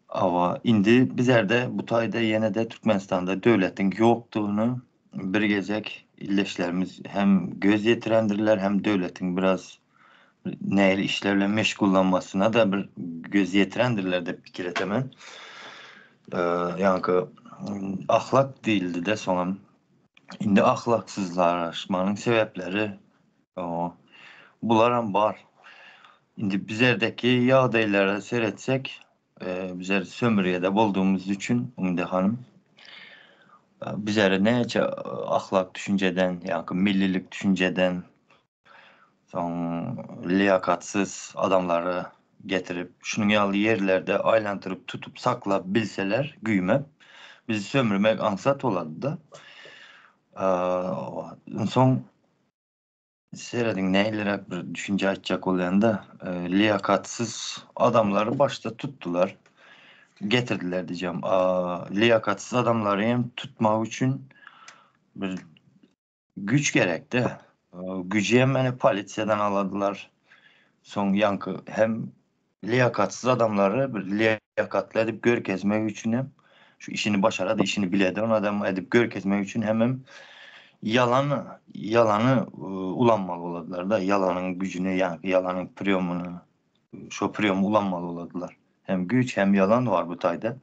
Hawa, indi bizerde bu taýda ýene-de Türkmenistanda döwletiň ýokdugyny bir gezek ildeşlerimiz hem göz ýetirendirler, hem döwletiň biraz nähili işler bilen meşgullanmasyna-da bir göz ýetirendirler diýip pikir etemen. Ýaňky ahlak diýildi-de soňam. Indi ahlaksyzlaşmanyň sebäpleri bularam bar. Indi bizerdeki ýagdaýlara seretsek, Bizler sömürgede boldugymiz üçin Umide hanym, bizlere näçe ahlak düşünjeden, ýa-ki millilik düşünjeden, soň liýakatsyz adamlary getirip, şunuň ýaly ýerlerde aýlandyryp tutup saklap bilseler, güýmep, bizi sömürmek aňsat bolady-da. Soň Serediň nähiliräk bir düşünje aýtjak bolýanda, liýakatsyz adamlary başda tutdular, getirdiler diýjegim. Liýakatsyz adamlary hem tutmak üçin bir güýç gerekdi. Güýji hem ene polisiýadan aladylar. Soň ýaňky hem liýakatsyz adamlary bir liýakatly edip görkezmek üçin hem şu işini başarady, işini biledi on adam edip görkezmek üçin hemem ýalan ýalany ulanmaly boladylar da, ýalanyň güjüni, ýa ýalanyň priýomyny şo priýomy ulanmaly boladylar. Hem güýç hem ýalan bar bu taýda.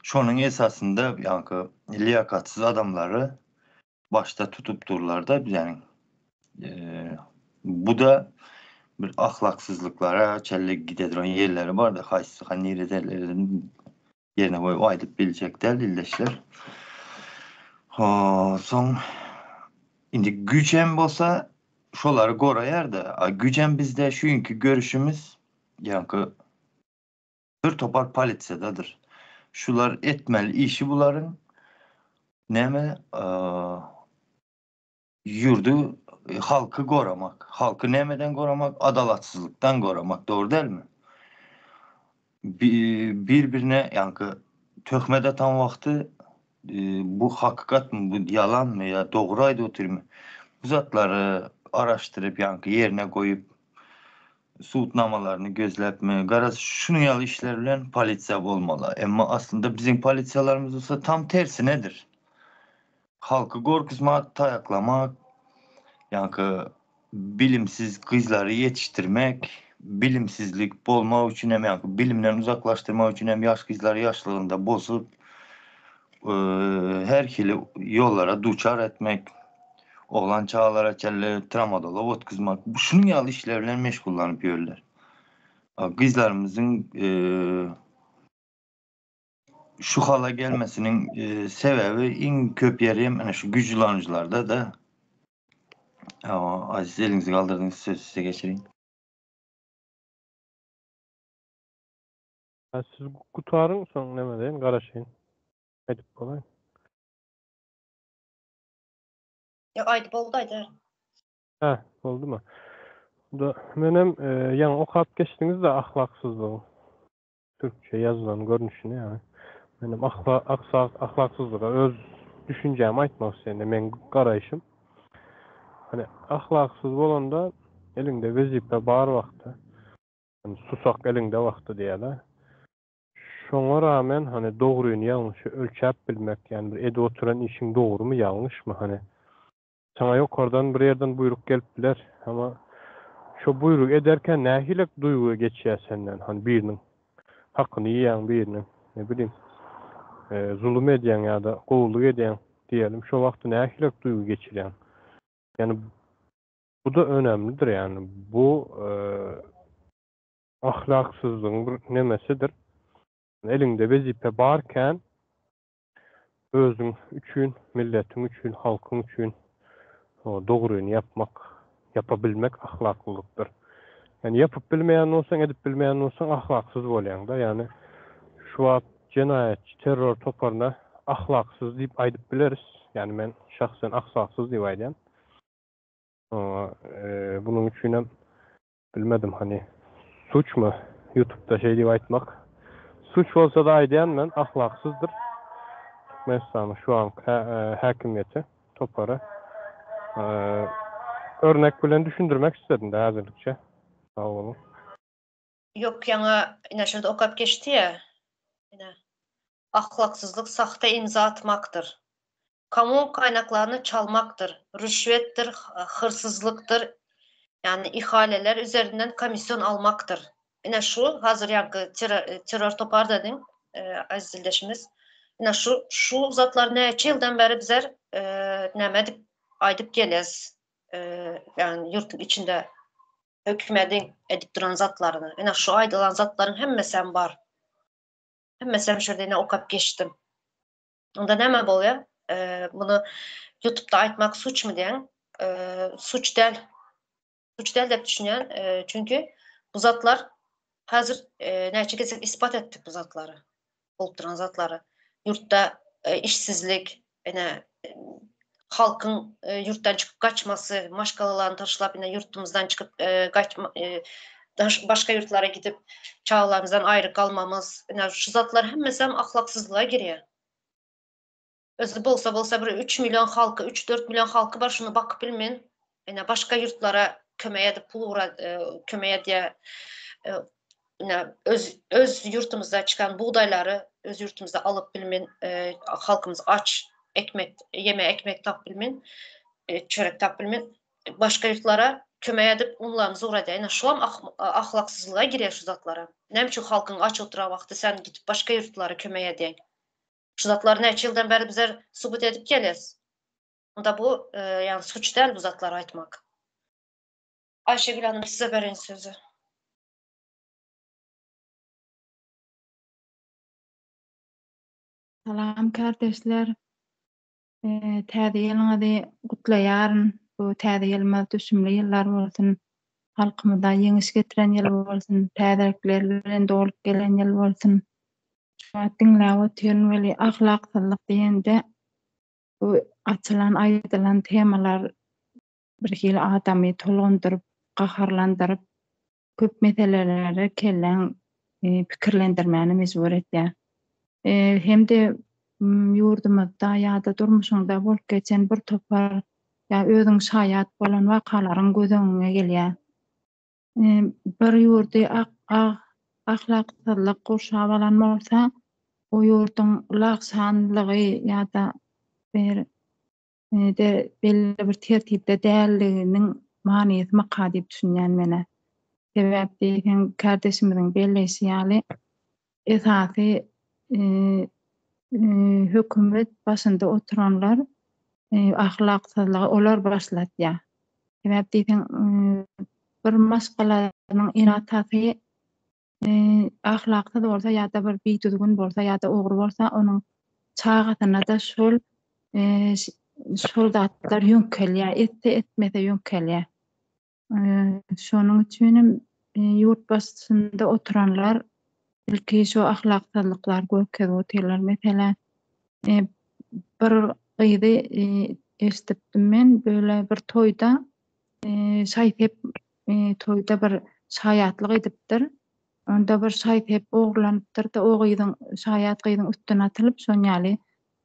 Şonuň esasynda ýaňky liýakatsyz adamlary başda tutup durlar-da bizäniň. Bu-da bir ahlaksyzlyklara çenli gideduran ýerleri bardy. Haýsy ha niredelerden ýerine goýup aýdyp biljek däl ildeşler. Soň indi güýç hem bolsa şolary goraýar-da. A güýjem bizde şu günki görüşimiz ýaňky Bir topar polisiýadadyr. Şular etmeli işi bularyň näme ýurdy halky goramak. Halky nämeden goramak? Adalatsyzlykdan goramak. Dogry dälmi? Bir birine ýaňky töhmet atan wagty bu hakykatmy, bu ýalanmy ýa dogry aýdyp otyrmy? Bu zatlary araşdyryp ýaňky ýerine goýup sud namalaryny gözläpmi, garaz şunuň ýaly işler bilen polisiýa bolmaly. Emma aslynda biziň polisiýalarymyz bolsa tam tersinedir. Halky gorkuzmak, taýaklamak, ýaňky bilimsiz gyzlary ýetişdirmek, bilimsizlik bolmak üçin hem ýaňky bilimden uzaklaşdyrmak üçin hem ýaş gyzlary ýaşlygynda bozup, her hili ýollara duçar etmek. Oglan çagalara çenli tramadola otkuzmak, bu şunuň ýaly işler bilen meşgullanyp ýörler. Gyzlarymyzyň şu hala gelmesiniň sebäbi iň köp ýeri hem ene şu güýç ulanyjylarda-da. Aziz eliňizi galdyrdyňyz, sözi size geçirin. Siz gutaryň soň neme deýin garaşaýyn. Aýdyp bolaýyn. Ýok aýdyp boldy aýdar. Hä, boldumy? Da menem ýaňy okap geçdiňiz-de ahlaksyzlygyň türkçe ýazylan görnüşini ýaňy. Menem ahla aksak ahlaksyzlyga öz düşünjämi aýtmak isleýän, meň garaýşym. Hani ahlaksyz bolanda eliňde wezipe bar wagty, hani susak eliňde wagty diýýärler. Şoňa rağmen hany dogryny ýalňyşy ölçäp bilmek ýani bir edip oturan işiň dogrymy ýalňyşmy hany saňa ýokardan bir ýerden buýruk gelip biler ama şo buýrugy ederken nähilek duýgy geçýär senden hany biriniň hakyny iýýäň biriniň ne bilim zulum edýäň ýada gowulyk edýäň diýelim şo wagty nähilek duýgy geçirýäň ýani buda önemlidir ýani bu ahlaksyzlygyň bir nemesidir. Eliňde wezipe barkän özüň üçin, milletiň üçin, halkyň üçin dogryny ýapmak, ýapa bilmek ahlaklylykdyr. Ýani ýapyp bilmeýän bolsaň, edip bilmeýän bolsaň ahlaksyz bolýaň-da. Ýani şu wagt jenaýatçy terror toparyna ahlaksyz diýip aýdyp bileris. Ýani men şahsen ahlaksyz diýip aýdýan. Bunuň üçinem Bilmedim hany suçmy ýutubda şeý diýip aýtmak suç bolsada aýdýan men ahlaksyzdyr Türkmenistanyň şu anky häkimiýeti topary örnek bilen düşündirmek isledim de häzirlikçe sag boluň. Ýok ýaňa ine şurada okap geçdi ýa ine ahlaksyzlyk sahta imza atmakdyr Kamu kaýnaklaryny çalmakdyr, rüşwetdir, hyrsyzlykdyr, ýagny ihaleler üzerinden komission almakdyr. Ine şu hazir ýaňky terror topar dediň, aziz ildeşimiz. Ine şu şu zatlar näçe ýyldan bäri bizler näme edip aýdyp gelýäs, ýagny ýurtuň içinde hökümediň edip duran zatlaryny. Ine şu aýdylan zatlaryň hemmesem bar. Hemmesem şu ýerde ine okap geçdim. Onda näme bolýar? Muny YouTube'da aýtmak suçmy diýen? Suç däl. Suç däl diýip düşünýän. Çünki bu zatlar häzir näçe gezek ispat etdik bu zatlary. Bolup duran zatlary. Ýurtda işsizlik, ine halkyň ýurtdan çykyp gaçmasy, maşgalalaryny taşlap ine ýurtumyzdan çykyp gaçma başga ýurtlara gidip çagalarymyzdan aýry galmamyz, ine şu zatlar hemmesi hem ahlaksyzlyga girýär. Özi bolsa bolsa bir 3 million halky, 3-4 million halky bar, şuny bakyp bilmen. Ine başga ýurtlara kömek edip pul ura kömek edýär. Ine öz öz ýurtumyzda çykan bugdaýlary öz ýurtumyzda alyp bilmen, halkymyz aç, ekmek, ýeme ekmek tap bilmen, çörek tap bilmen. Başga ýurtlara kömek edip unlarymyzy ugradýar. Ine şulam ahlaksyzlyga girýär şu zatlara. Näme üçin halkyň aç oturan wagty sen gidip başga ýurtlara kömek edýäň? Şu zatlary näçe ýyldan bäri bizler subut edip gelýäs. Onda bu ýagny suç däl bu zatlary aýtmak. Aýşegül hanym size bereýin sözi. Salam kardeşler. Täze ýylyňyzy gutlaýaryn. Bu täze ýylymyz düşümli ýyllar bolsun. Halkymyza ýeňiş getiren ýyl bolsun. Täzelikler bilen dolup gelen ýyl bolsun. Şu wagt diňläp otyryn weli ahlaksyzlyk diýende bu açylan aýdylan temalar birhili adamy tolgundyryp, gaharlandyryp, köp meselelere kelläň pikirlendirmäne mejbur edýär. Hem-de ýurdumyzda ýa-da durmuşyňda bolup geçen bir topar ýa özüň şaýat bolan wakalaryň göz öňüňe gelýär. Bir ýurdy ahlaksyzlyk gurşap alan bolsa, o ýurduň lagşanlygy ýa-da bir de belli bir tertipde dälliginiň manysy maka diýip düşünýän menä. Sebäp diýseň kärdeşimiziň belleýşi ýaly esasy hökümet başynda oturanlar ahlaksyzlygy olar başlatýar. Sebäp diýseň bir maşgalanyň ene-atasy ahlaksyz bolsa ýa-da bir bidüzgün bolsa ýa-da ogry bolsa onuň çagasyna-da şol şol zatlar ýöňkelýär, etse etmese ýöňkelýär. Şonuň üçin hem ýurt başynda oturanlar ilki şu ahlaksyzlyklary görkezip otyrlar. Meselem, bir gyzy eşidipdim men, böyle bir toýda şaý-sep toýda bir şaýatlyk edipdir. Onda bir şaý-sep ogurlanypdyr-da, o gyzyň, şaýat gyzyň üstüne atylyp, şon ýaly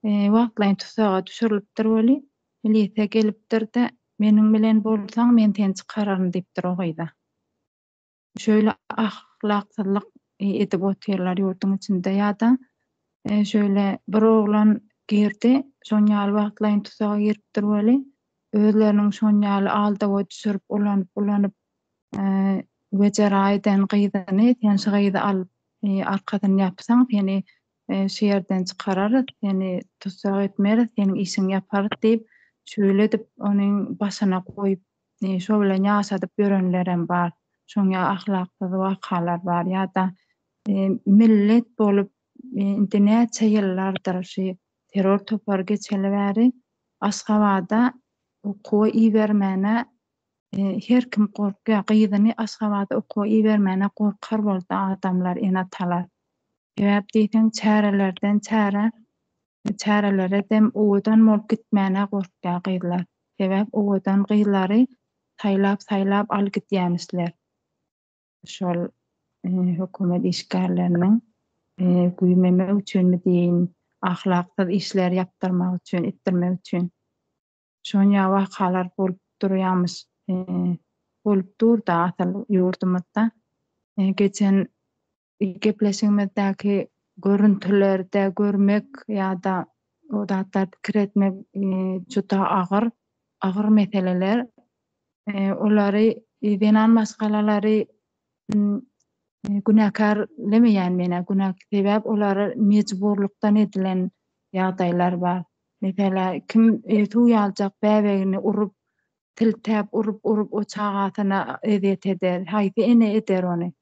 wagtlaýyn tussaga düşürilipdir weli, milisiýa gelipdir-de, Meniň bilen bolsaň, men seni çykararyn diýipdir o gyza. Şöyle ahlaksyzlyk edip otyrlar ýurduň içinde ýa-da şöyle bir oglan girdi, şon ýaly wagtlaýyn tusaga giripdir weli, özleriniň şon ýaly aldawa düşürip ulanyp ulanyp wejera eden gyzyny sen şu gyzy alyp arkasyny ýapsaň seni şu ýerden çykararys, seni tussag etmeris, seniň işiňi ýaparys diýip şöyle edip onuň başyna goýup şo bilen ýaşadyp ýörenlerem bar. Şoň ýaly ahlaksyz wakalar bar. Ýa-da millet bolup. indi näçe ýyllardyr şu terror topary geçeli bäri Aşgabada okuwa ibermäne her kim gorkýar. Gyzyny Aşgabada okuwa ibermäne gorkar boldy adamlar, ene-atalar. Sebäp diýseň çärelerden çärä, çärelere dem owadan bolup gitmäne gorkýar gyzlar. Sebäp owadan gyzlary saýlap-saýlap alyp gidýämişler. Şol hökümet işgärleriniň güýmemek üçinmi diýeýin, ahlaksyz işleri ýapdyrmak üçin, etdirmek üçin. Şonýa wakalar bolup durýamyş, bolup dur-da asyl ýurdumyzda. Geçen gepleşigimizdäki görüntülerde görmek ýa-da o zatlar pikir etmek juda agyr, agyr meseleler. Olary zenan maşgalalary günäkärlemeýän men-ä, günä sebäp olary mejburlykdan edilen ýagdaýlar bar. Meselä, kim suw ýaljak bäbegini urup, siltäp, urup-urup o çagasyna ezýet eder? Haýsy ene eder ony?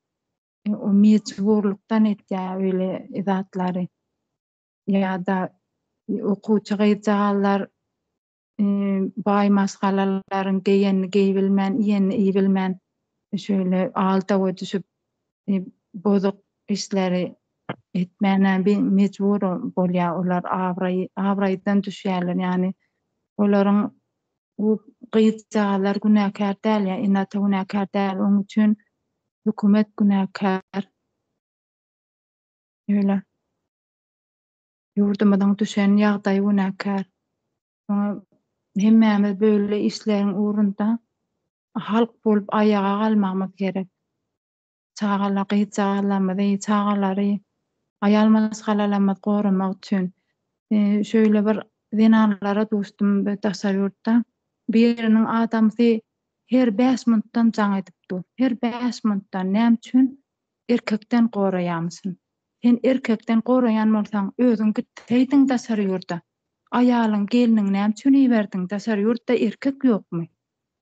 O mejburlykdan etýär öýle zatlary. Ýa-da okuwçy gyzjagazlar baý maşgalalaryň geýenini geýibilmän, iýenini iýibilmän şeýle aldawa düşüp bozuk işleri etmäne mejbur bolýar olar abraý abraýdan düşýärler ýagny olaryň bu gyzjagazlar günäkär däl ýa ene-ata günäkär däl oň üçin hökümet günäkär. Öýle. Ýurdumyzyň düşen ýagdaýy günäkär. Şoňa hemmämiz böyle işleriň ugrunda halk bolup aýaga galmagymyz gerek. Çagala gyzjagazlarymyzy, çagalary, aýal maşgalalarymyzy goramak üçin. Şöyle bir zenanlara duşdum daşary ýurtda. Biriniň adamsy her bäş minutdan jaň edip dur. Her bäş minutdan. Näme üçin? Erkekden goraýamyşyn. Sen erkekden goraýan bolsaň, özüň gitseýdiň daşary ýurda. Aýalyň, gelniňi näme üçin iberdiň? Daşary ýurtda erkek ýokmy?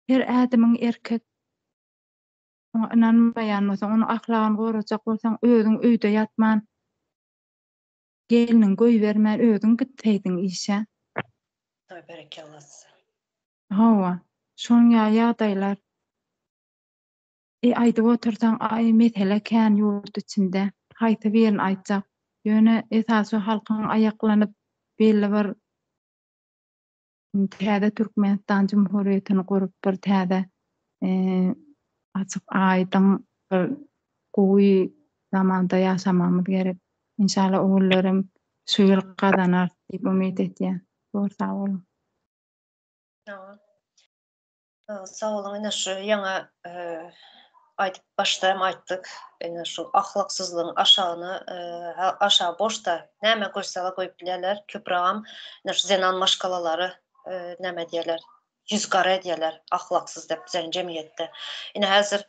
Her ädimiň erkek. Oňa ynanmaýan bolsaň, onuň ahlagyny gorajak bolsaň, özüň öýde ýatman, gelniňi goýbermän özüň gitseýdiň işe. Aý berekella size. Hawa, şonuň ýaly ýagdaýlar. E aýdyp otursaň aý mesele kän ýurt içinde. Haýsy birini aýtjak. Ýöne esasy halkyň aýaklanyp belli bir täze Türkmenistan Jumhuriýetini gurup bir täze açyk aýdyň bir gowy zamanda ýaşamagymyz gerek. Inşallah o günlerem şu ýyl gazanarys diýip umyt etýän. Zor sag boluň. Sag boluň ine şu ýaňa aýdyp başda hem aýtdyk ine şu ahlaksyzlygyň aşagyna aşagy boşda näme goýsalar goýup bilýärler köprägem ine şu zenan maşgalalary näme diýerler ýüz gara edýärler ahlaksyz diýip bizeriň jemgyýetde ine häzir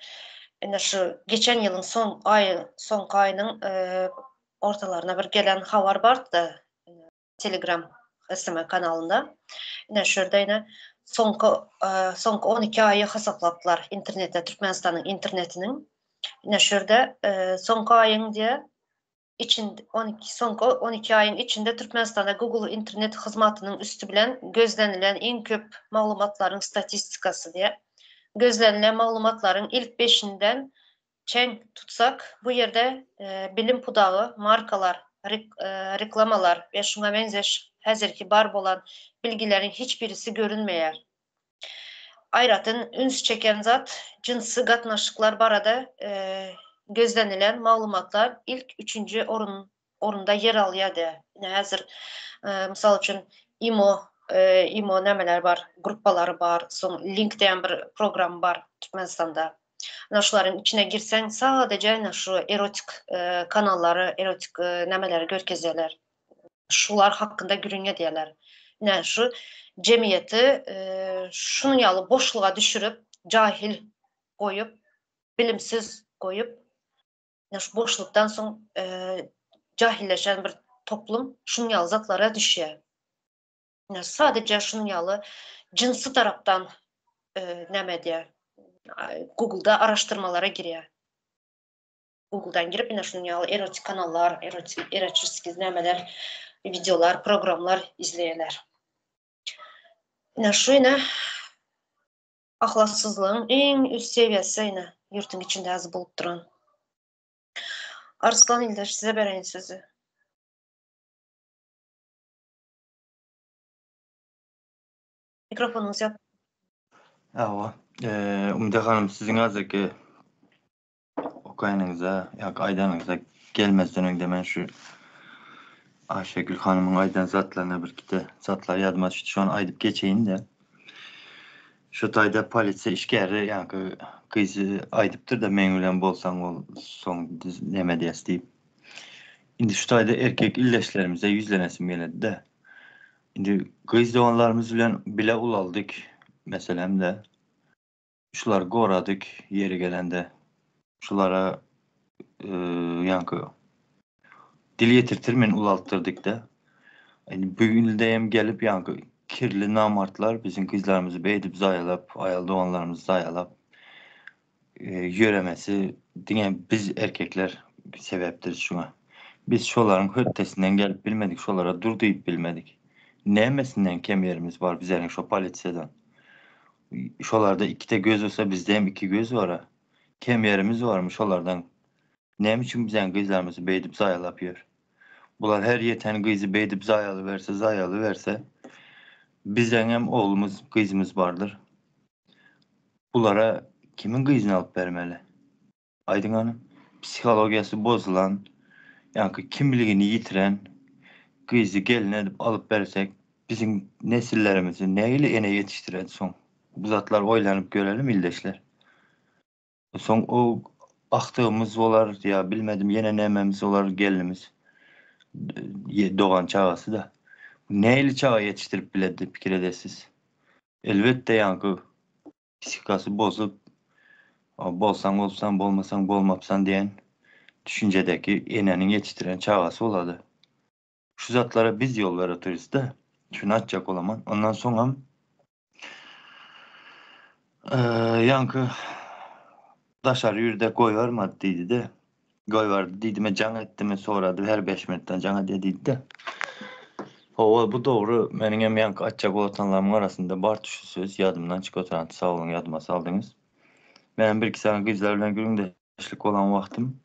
ine şu geçen ýylyň soň aýy soňky aýynyň ortalaryna bir gelen habar bardy Telegram SM kanalynda. Ine şu ýerde ine soňky soňky 12 aýy hasaplapdylar internetde Türkmenistanyň internetiniň. Ine şu ýerde soňky aýyň diýe içinde 12 soňky 12 aýyň içinde Türkmenistanda Google internet hyzmatynyň üsti bilen gözlenilen iň köp maglumatlaryň statistikasy diýe. Gözlenilen maglumatlaryň ilk beşinden Çen tutsak, bu ýerde bilim pudagy, markalar, reklamalar we şuňa meňzeş häzirki bar bolan bilgileriň hiç birisi görünmeýär. Aýratyn üns çeken zat, jynsy gatnaşyklar barada gözlenilen maglumatlar ilk üçünji orunda ýer alýar diýýär. Ine häzir, mysal üçin, imo, imo nämeler bar, gruppalary bar, soň link diýen bir program bar Türkmenistanda. Ine şularyň içine girseň sadaja ine şu erotik kanallary, erotik nämeleri görkezýärler. Şular hakynda gürrüň edýärler. Ine şu jemgyýeti şunuň ýaly boşluga düşürip, jahil goýup, bilimsiz goýup, ine şu boşlukdan soň jahilleşen bir toplum şunuň ýaly zatlara düşýär. Ine sadaja şunuň ýaly jynsy tarapdan näme edýär? Google-da araşdyrmalara girýär. Googledan girip ine şunuň ýaly erotik kanallar, erotik erotiski nämeler, wideolar, programlar izleýärler. Ine şu ine ahlaksyzlygyň iň üst sewiýesi ine ýurtuň içinde häzir bolup duran. Arslan ildeş size bereýin sözi. Mikrofonyňyz ýapyk. Hawa. Umyda hanym siziň hazirki okaýanyňyza ýa-da aýdanyňyza gelmezden öňde men şu Aýşegül hanymyň aýdan zatlaryna bir ikide zatlar ýadyma düşdi şony aýdyp geçeýin-de. Şu taýda polisiýa işgäri ýaňky gyzy aýdypdyr-da meň bilen bolsaň ol soň neme diýes diýip. Indi şu taýda erkek ildeşlerimize ýüzlenesim geledi-de. Indi gyz doganlarymyz bilen bile ulaldyk meselem-de. Şulary goradyk ýeri gelende. Şulara ýaňky dil ýetirtirmen ulaltdyrdyk-da. Indi bu günde hem gelip ýaňky kirli namartlar biziň gyzlarymyzy beýdip zaýalap, aýal doganlarymyzy zaýalap ýöremesi diňe biz erkekler sebäpdiris şuňa. Biz şolaryň hötdesinden gelip bilmedik, şolara dur diýip bilmedik. Nämesinden kem ýerimiz bar bizleriň şo polisiýadan? Şolarda ikide göz bolsa bizde hem iki göz bara. Kem ýerimiz barmy şolardan? Näme üçin biziň gyzlarymyzy beýdip zaýalap ýör? Bular her ýeten gyzy beýdip zaýalyberse, zaýalyberse, biziň hem oglumyz, gyzymyz bardyr. Bulara kimiň gyzyny alyp bermeli? Aýdyň hany. Psihologiýasy bozulan, ýaňky kimligini ýitiren gyzy gelin edip alyp bersek, biziň nesillerimizi nähili ene ýetişdiredi soň? Bu zatlary oýlanyp görelim ildeşler. Soň o agtygymyz bolar ýa bilmedim ýene nämemiz bolar gelnimiz dogan çagasy-da. Nähili çaga ýetişdirip biledi pikir edesiz? Elbetde ýaňky psihikasy bozup, bolsaň bolupsaň, bolmasaň bolmapsaň diýen düşünjedäki enäniň ýetişdiren çagasy bolady. Şu zatlara biz ýol berip otyrys-da. Şuny aýtjak bolaman. Ondan soňam ýaňky daşary ýurda goýbermedi diýdi-de. Goýberdi diýdime jaň etdimi sorady her 5 minutdan jaň edýär diýdi-de. Hawa bu dogry meniň hem ýaňky aýtjak bolanlarymyň arasynda bar şu söz ýadymdan çykyp oturan sag boluň ýadyma saldyňyz. Menem bir iki sany gyzlar bilen gürrüňdeşlik bolan wagtym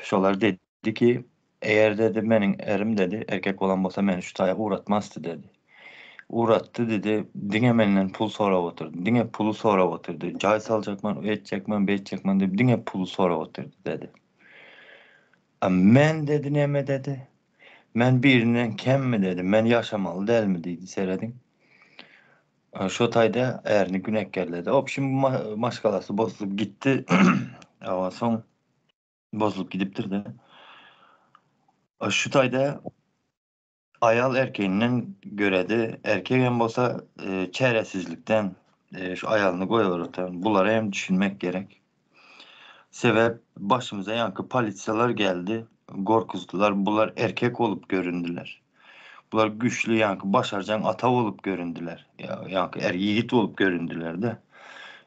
şolar dedi ki eger dedi meniň erim dedi erkek bolan bolsa meni şu taýa ugratmazdy dedi. Ugratdy dedi diňe menden pul sorap oturdy diňe puly sorap oturdy jaý saljakman etjekman beýtjekman diýip diňe puly sorap oturdy dedi. A men dedi neme dedi men birinden kemmi dedi men ýaşamaly dälmi diýdi serediň. Şo taýda ärini günäkärledi. Obşim maşgalasy bozulyp gitdi. Awa soň bozulyp gidipdir-de. Şu taýda aýal erkeginden göredi. Erkek hem bolsa çäresizlikden şu aýalyny goýup oturan. Bulara hem düşünmek gerek. Sebäp başymyza ýaňky polisiýalar geldi, gorkuzdylar. Bular erkek bolup göründiler. Bular güýçli ýaňky başarjaň ata bolup göründiler. Ýaňky är ýigit bolup göründiler-de.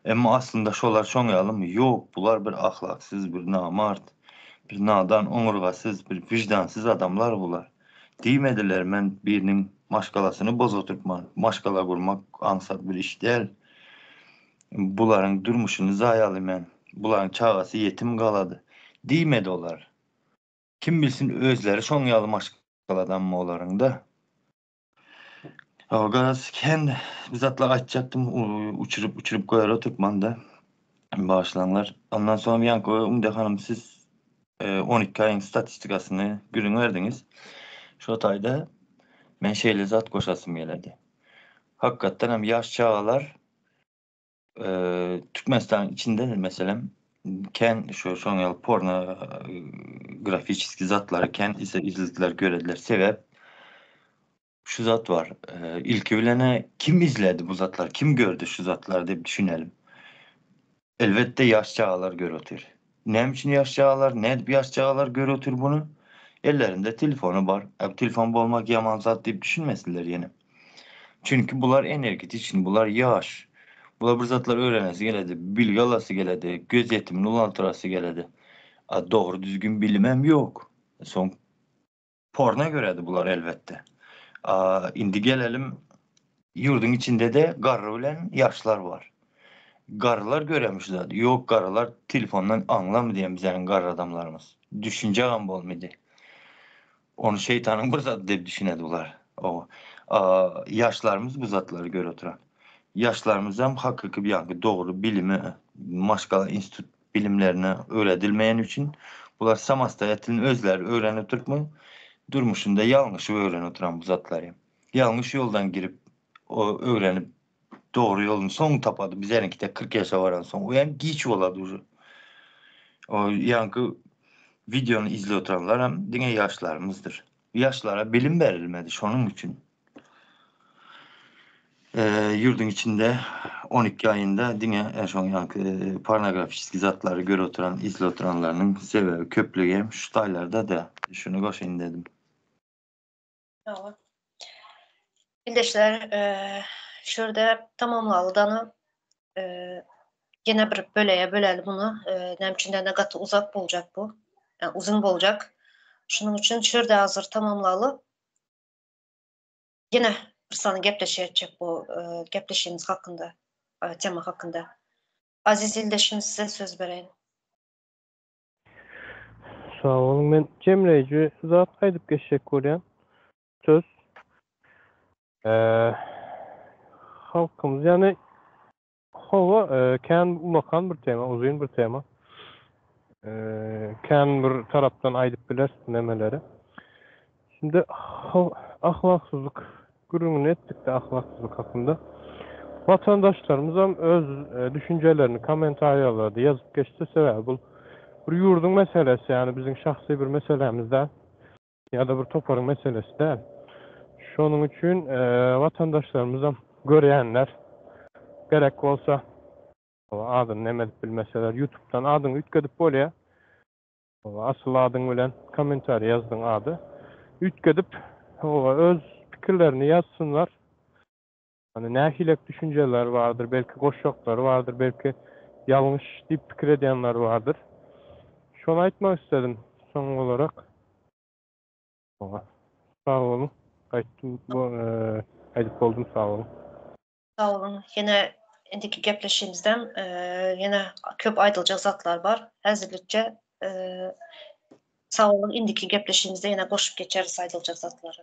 Emma aslynda şolar şoň ýalymy? Ýok, bular bir ahlaksyz, bir namart, bir nadan, oňurgasyz, bir wyždansyz adamlar bular. Diýmediler, men biriniň maşgalasyny bozup Maşgala gurmak aňsat bir iş däl. Bularyň durmuşyny zaýaly men. Bularyň çagasy ýetim galady. Diýmedi olar. Kim bilsin özleri şoň ýaly maşgaladanmy olaryňda. Hawa garaz kän bir zatlar aýtjakdym uçuryp uçuryp goýar oturtmanda. Bagyşlaňlar. Ondan soň ýaňky Umde hanym siz 12 aýyň statistikasyny gürrüň berdiňiz. Şo taýda men şeýle zat goşasym geledi. Hakykatdan hem ýaş çagalar Türkmenistanyň içinde meselem kän şu şoň ýaly porno grafiçeski zatlary kän izlediler, görediler. Sebäp şu zat bar. Ilki bilene kim izledi bu zatlary, kim gördi şu zatlary diýip düşünelim. Elbetde ýaş çagalar görüp otyr. Näme üçin ýaş çagalar, nädip ýaş çagalar görüp otyr buny? Ellerinde telefony bar. Telefon bolmak ýaman zat diýip düşünmesinler ýene. Çünki bular energetiçni, bular ýaş. Bular bir zatlar öwrenesi geledi, bilgi alasy geledi, gözýetimini ulaltyrasy geledi. A dogry düzgün bilimem ýok. Soň porno göredi bular elbetde. A indi gelelim ýurduň içinde-de garry bilen ýaşlar bar. Garrylar göremi şu zady. Ýok garrylar telefondan aňlamy diýen bizäniň garry adamlarymyz. Düşünjegem bolmydy. Ony şeýtanyň bir zady diýip düşünedi bular. O ýaşlarymyz bu zatlary görüp oturan. Ýaşlarymyzam hakyky ýaňky dogry bilimi maşgala institut bilimlerine öwredilmeýäni üçin bular samostoýatelny özleri öwrenip oturypmy durmuşynda ýalňyşyp öwrenip oturan bu zatlary. Ýalňyş ýoldan girip öwrenip dogry ýoluny soň tapady bizeniňkide 40 ýaşa baran soň o ýa giç bolady uje. O ýaňky wideony izlep oturanlar hem diňe ýaşlarymyzdyr. Ýaşlara bilim berilmedi şonuň üçin. Ýurduň içinde 12 aýynda diňe şoň ýaňky pornografiçeskiý zatlary görüp oturan, izlep oturanlarynyň sebebi köplügi hem şu taýlarda-da. Şuny goşaýyn dedim. Hawa. Ildeşler, şu ýerde tamamlaly dana. Ýene bir bölege böleli muny. Näme üçin diýende gaty uzak boljak bu. Ýa uzyn boljak. Şunuň üçin şu ýerde hazir tamamlaly. Ýene bir sany gepleşik etjek bu gepleşigimiz hakynda, tema hakynda. Aziz ildeşim size söz bereýin. Sag boluň. Men jemleýji zat aýdyp geçjek bolýan. Söz. Halkymyz ýagny hawa kän ullakan bir tema, uzyn bir tema. Kän bir tarapdan aýdyp bileris bu nemeleri. Şimdi ahlaksyzlyk gürrüňini etdik-de ahlaksyzlyk hakynda. Watandaşlarymyzam öz düşünjelerini kommentariýalarda ýazyp geçse sebäbi bul bir ýurduň meselesi ýagny biziň şahsy bir meselämiz däl ýa-da bir toparyň meselesi däl. Şonuň üçin watandaşlarymyzam görýänler gerek bolsa adyny neme edip bilmeseler ýutubdan adyňy üýtgedip bolýar. Asyl adyň bilen kommentariý ýazdyň ady üýtgedip hawa öz pikirlerini ýazsynlar. Hany nähilek düşünjeleri bardyr belki goşjaklary bardyr belki ýalňyş diýip pikir edýänleri bardyr. Şony aýtmak isledim soň olarak. Hawa sag boluň aýtdym aýdyp boldum sag boluň. Sag boluň. Ýene indiki gepleşigimizden ýene köp aýdyljak zatlar bar. Häzirlikçe sag boluň indiki gepleşigimizde ýene goşup geçeris aýdyljak zatlary.